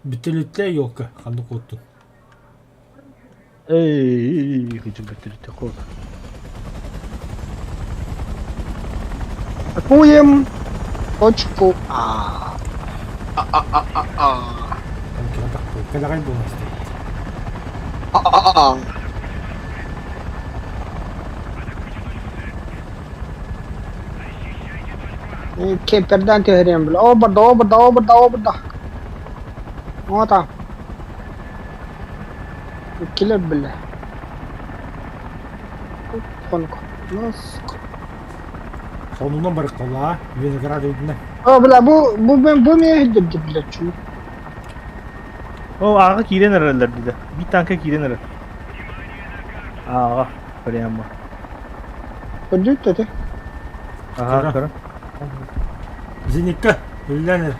Бүтүлүттэ елка, ханнык куоттун. Эй, кыдьык бүтүлүттэ куот. Атакуем точку А. А-а-а-а-а. Там килотах кэлэҕэй буолан стоит. А-а-а-а. Кемперден түһэриэм бile. О барда, о барда, о барда, о барда. Вот там. Килер бile. Хонко. Носко. Сонунан барыккалаа, виноград үрдүнэ. О, бля, бу бу мен бу мен хиддир бile чу. О, ааҕа киирэн эрэллэр дии. Биир танка киирэн эрэр. Ааҕа, прямо. Көрдүт этэ. Ага, көрө. Зенитка, үллэн эр.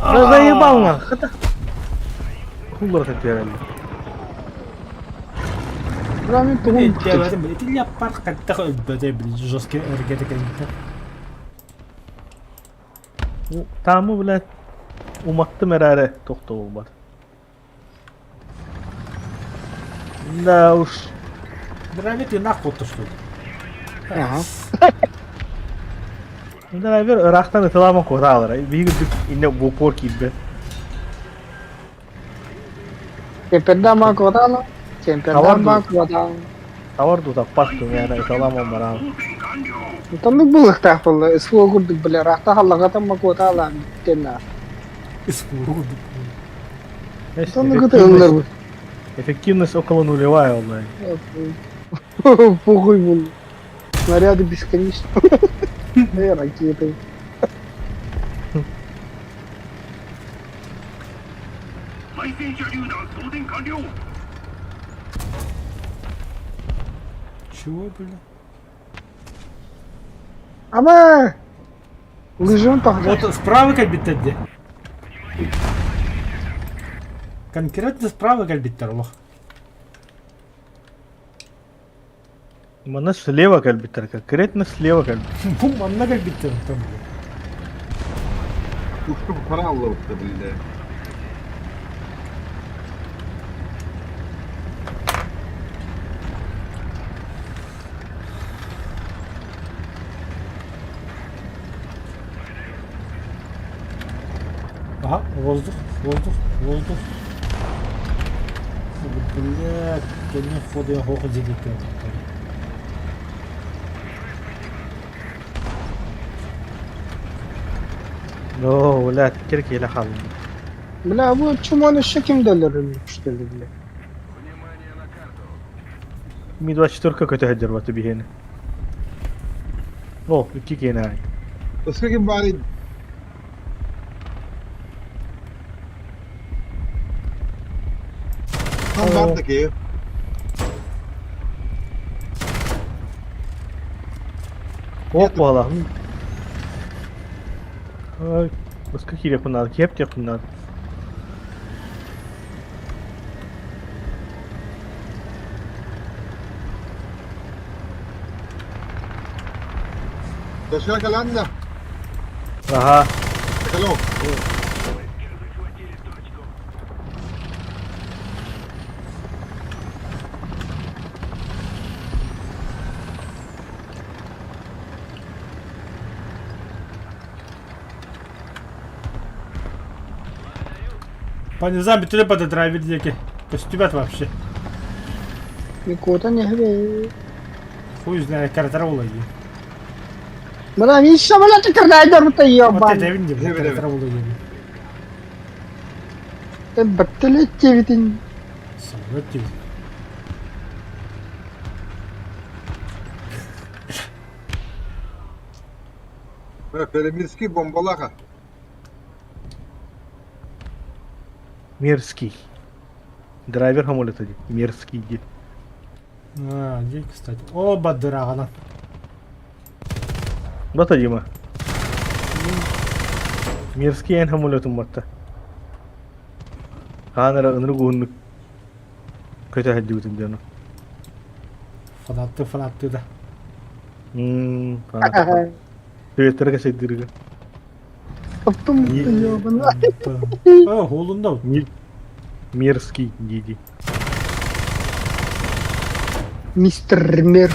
Да заебал нах. Это... Хуллар түһэрэллэр. Бля, мен тугун Ити лаппар хаттах өлбөтө били жесткий эргете кэлбитэ. Таамы, блядь, уматтым эрээри тохтобулбат. Да уж. Драйвер ты нахуй то что ли? Ага. Драйвер ыраахтан ытылаама куотаалара. Биһиги үрдүк инне бупор киирбэт. Кемпердама куотаала. Кемпердама куотаала. Тавар тутаппат түҥээнэ ыталаман бараан. Оннук буолуохтаах буолла. СВО курдук бile ыраахта халлаҕатан куотаалаан диэн СВО курдук. Оннук ытыллар. Эффективность около нулевая онлайн. Похуй был. Снаряды бесконечны. Ракеты. Чего, бля? Ама! Лыжин похож. Вот справа кэлбиттэр дии. Конкретно справа кэлбиттэр олох. Манна слева кэлбиттэр, конкретно слева кэлбиттэр. Бу манна кэлбиттэр там. Пушка пора аллабытта биллэ. Ага, воздух, воздух, воздух. Бля, кэннин ходу хоох дьиэккэ. Оо, бля, кир киһилэ хаалла. Бля, бу чумон еще ким өлөрүллүбүштэр бля. Ми-24 көтө сылдьар баты биһиэни. О, икки киэнэ аай. Өскө ким баарый? Там баар да киһи. Ох, буолла. Ай, баска киириэхпин наада, киэп диэхпин наада. Точка кэлэн да. Аха. Кэлoo. По низам бүтүнэ бада драйвер диэки. Көстүбэт вообще. Никуда не говори. Хуй знает, картара улайы. Бля, мин самолеты кырдайдар Вот ебан. это видим, Диэбит, картара улайы. Баттелет Самолет тебе. Перемирский бомбалаха. Мерзкий. Драйвер самолета дии. Мерзкий дии. А, дии, кстати. О, бадырагана. Бата Дима. Мерзкий эн самолетун батта. Хаан эрэ ынырык уһуннук көтө сылдьыбытын дьоно. Фанатты, фанатты да. Мм, Түөттэрэ кэсэйдииргэ. О, холунда. Мерзкий дии Мистер Мер.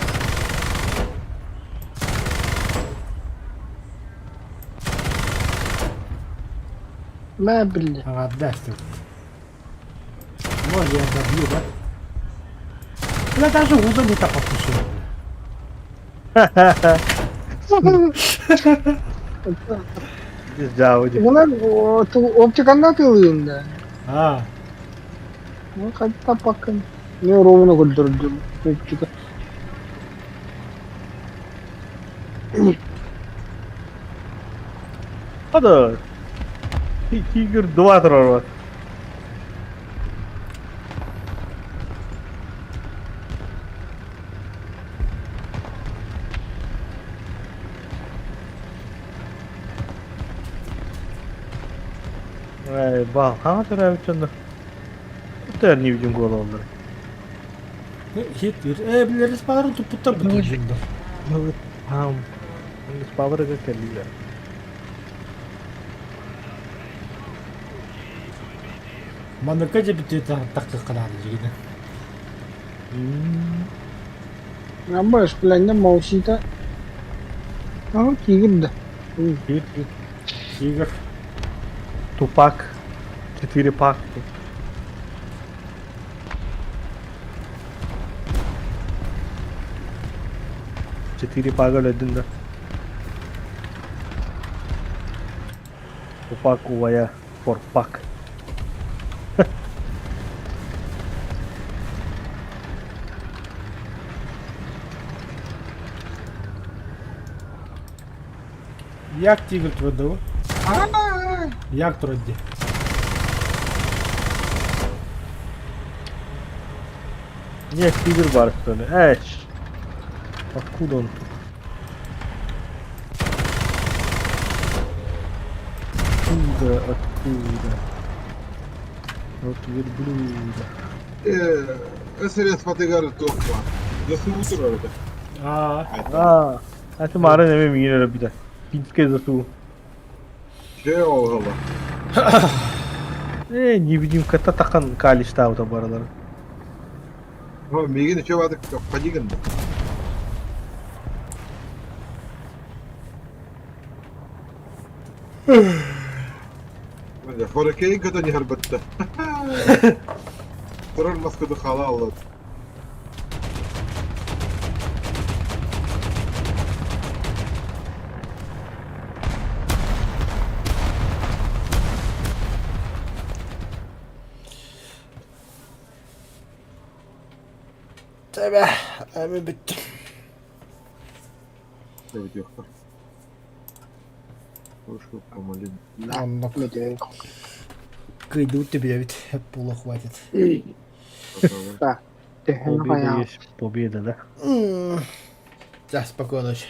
Мә, бля. Ага, да, что. Может, я добью, да? Бля, даже уза не так подпущу. Дьаабы Bunlar оптиканна тылыында. А, Ну, хатта пакын. Не ровно көрдүрдүм. Оптика. Хада. Тигр 2 турар Эй, бал, хаҥа төрөөбүт дьоннор. Туттар не видим головалары. хит, билерис баарын туппуттар бу тужунда. Там. Спаларыга кэллилэр. Манныкка дьэ бүтүө тахтыахха наада дьигинэ. Абы эсплэнде маусита. А, тигр да. Тигр. Тигр. Тупак. Четыре пак. Четыре пага өлөдүн да. Тупак убайа форпак. Як тигр турда Як турды? Нет, тигр бар что ли? Эч! Откуда он тут? Откуда, откуда? Вот верблюда. Э, СРС фатыгар туох баар. ЗСУ турар этэ. Аа. А, а ты марын эме миин өлө Пинская ЗСУ. Дьэ ол ыла. Э, невидимка татахан калиштаабыта баралар. О, миигин үчүгэй баатык падигин да. Хорокей көтөн иһэр бытта. Турар маскыды хала аллат. Тэбэ, эми бүттүм. Оннук. Кыйдыбыт билэбит, була хватит. Да. Победа есть победа, да? Да, спокойной ночи.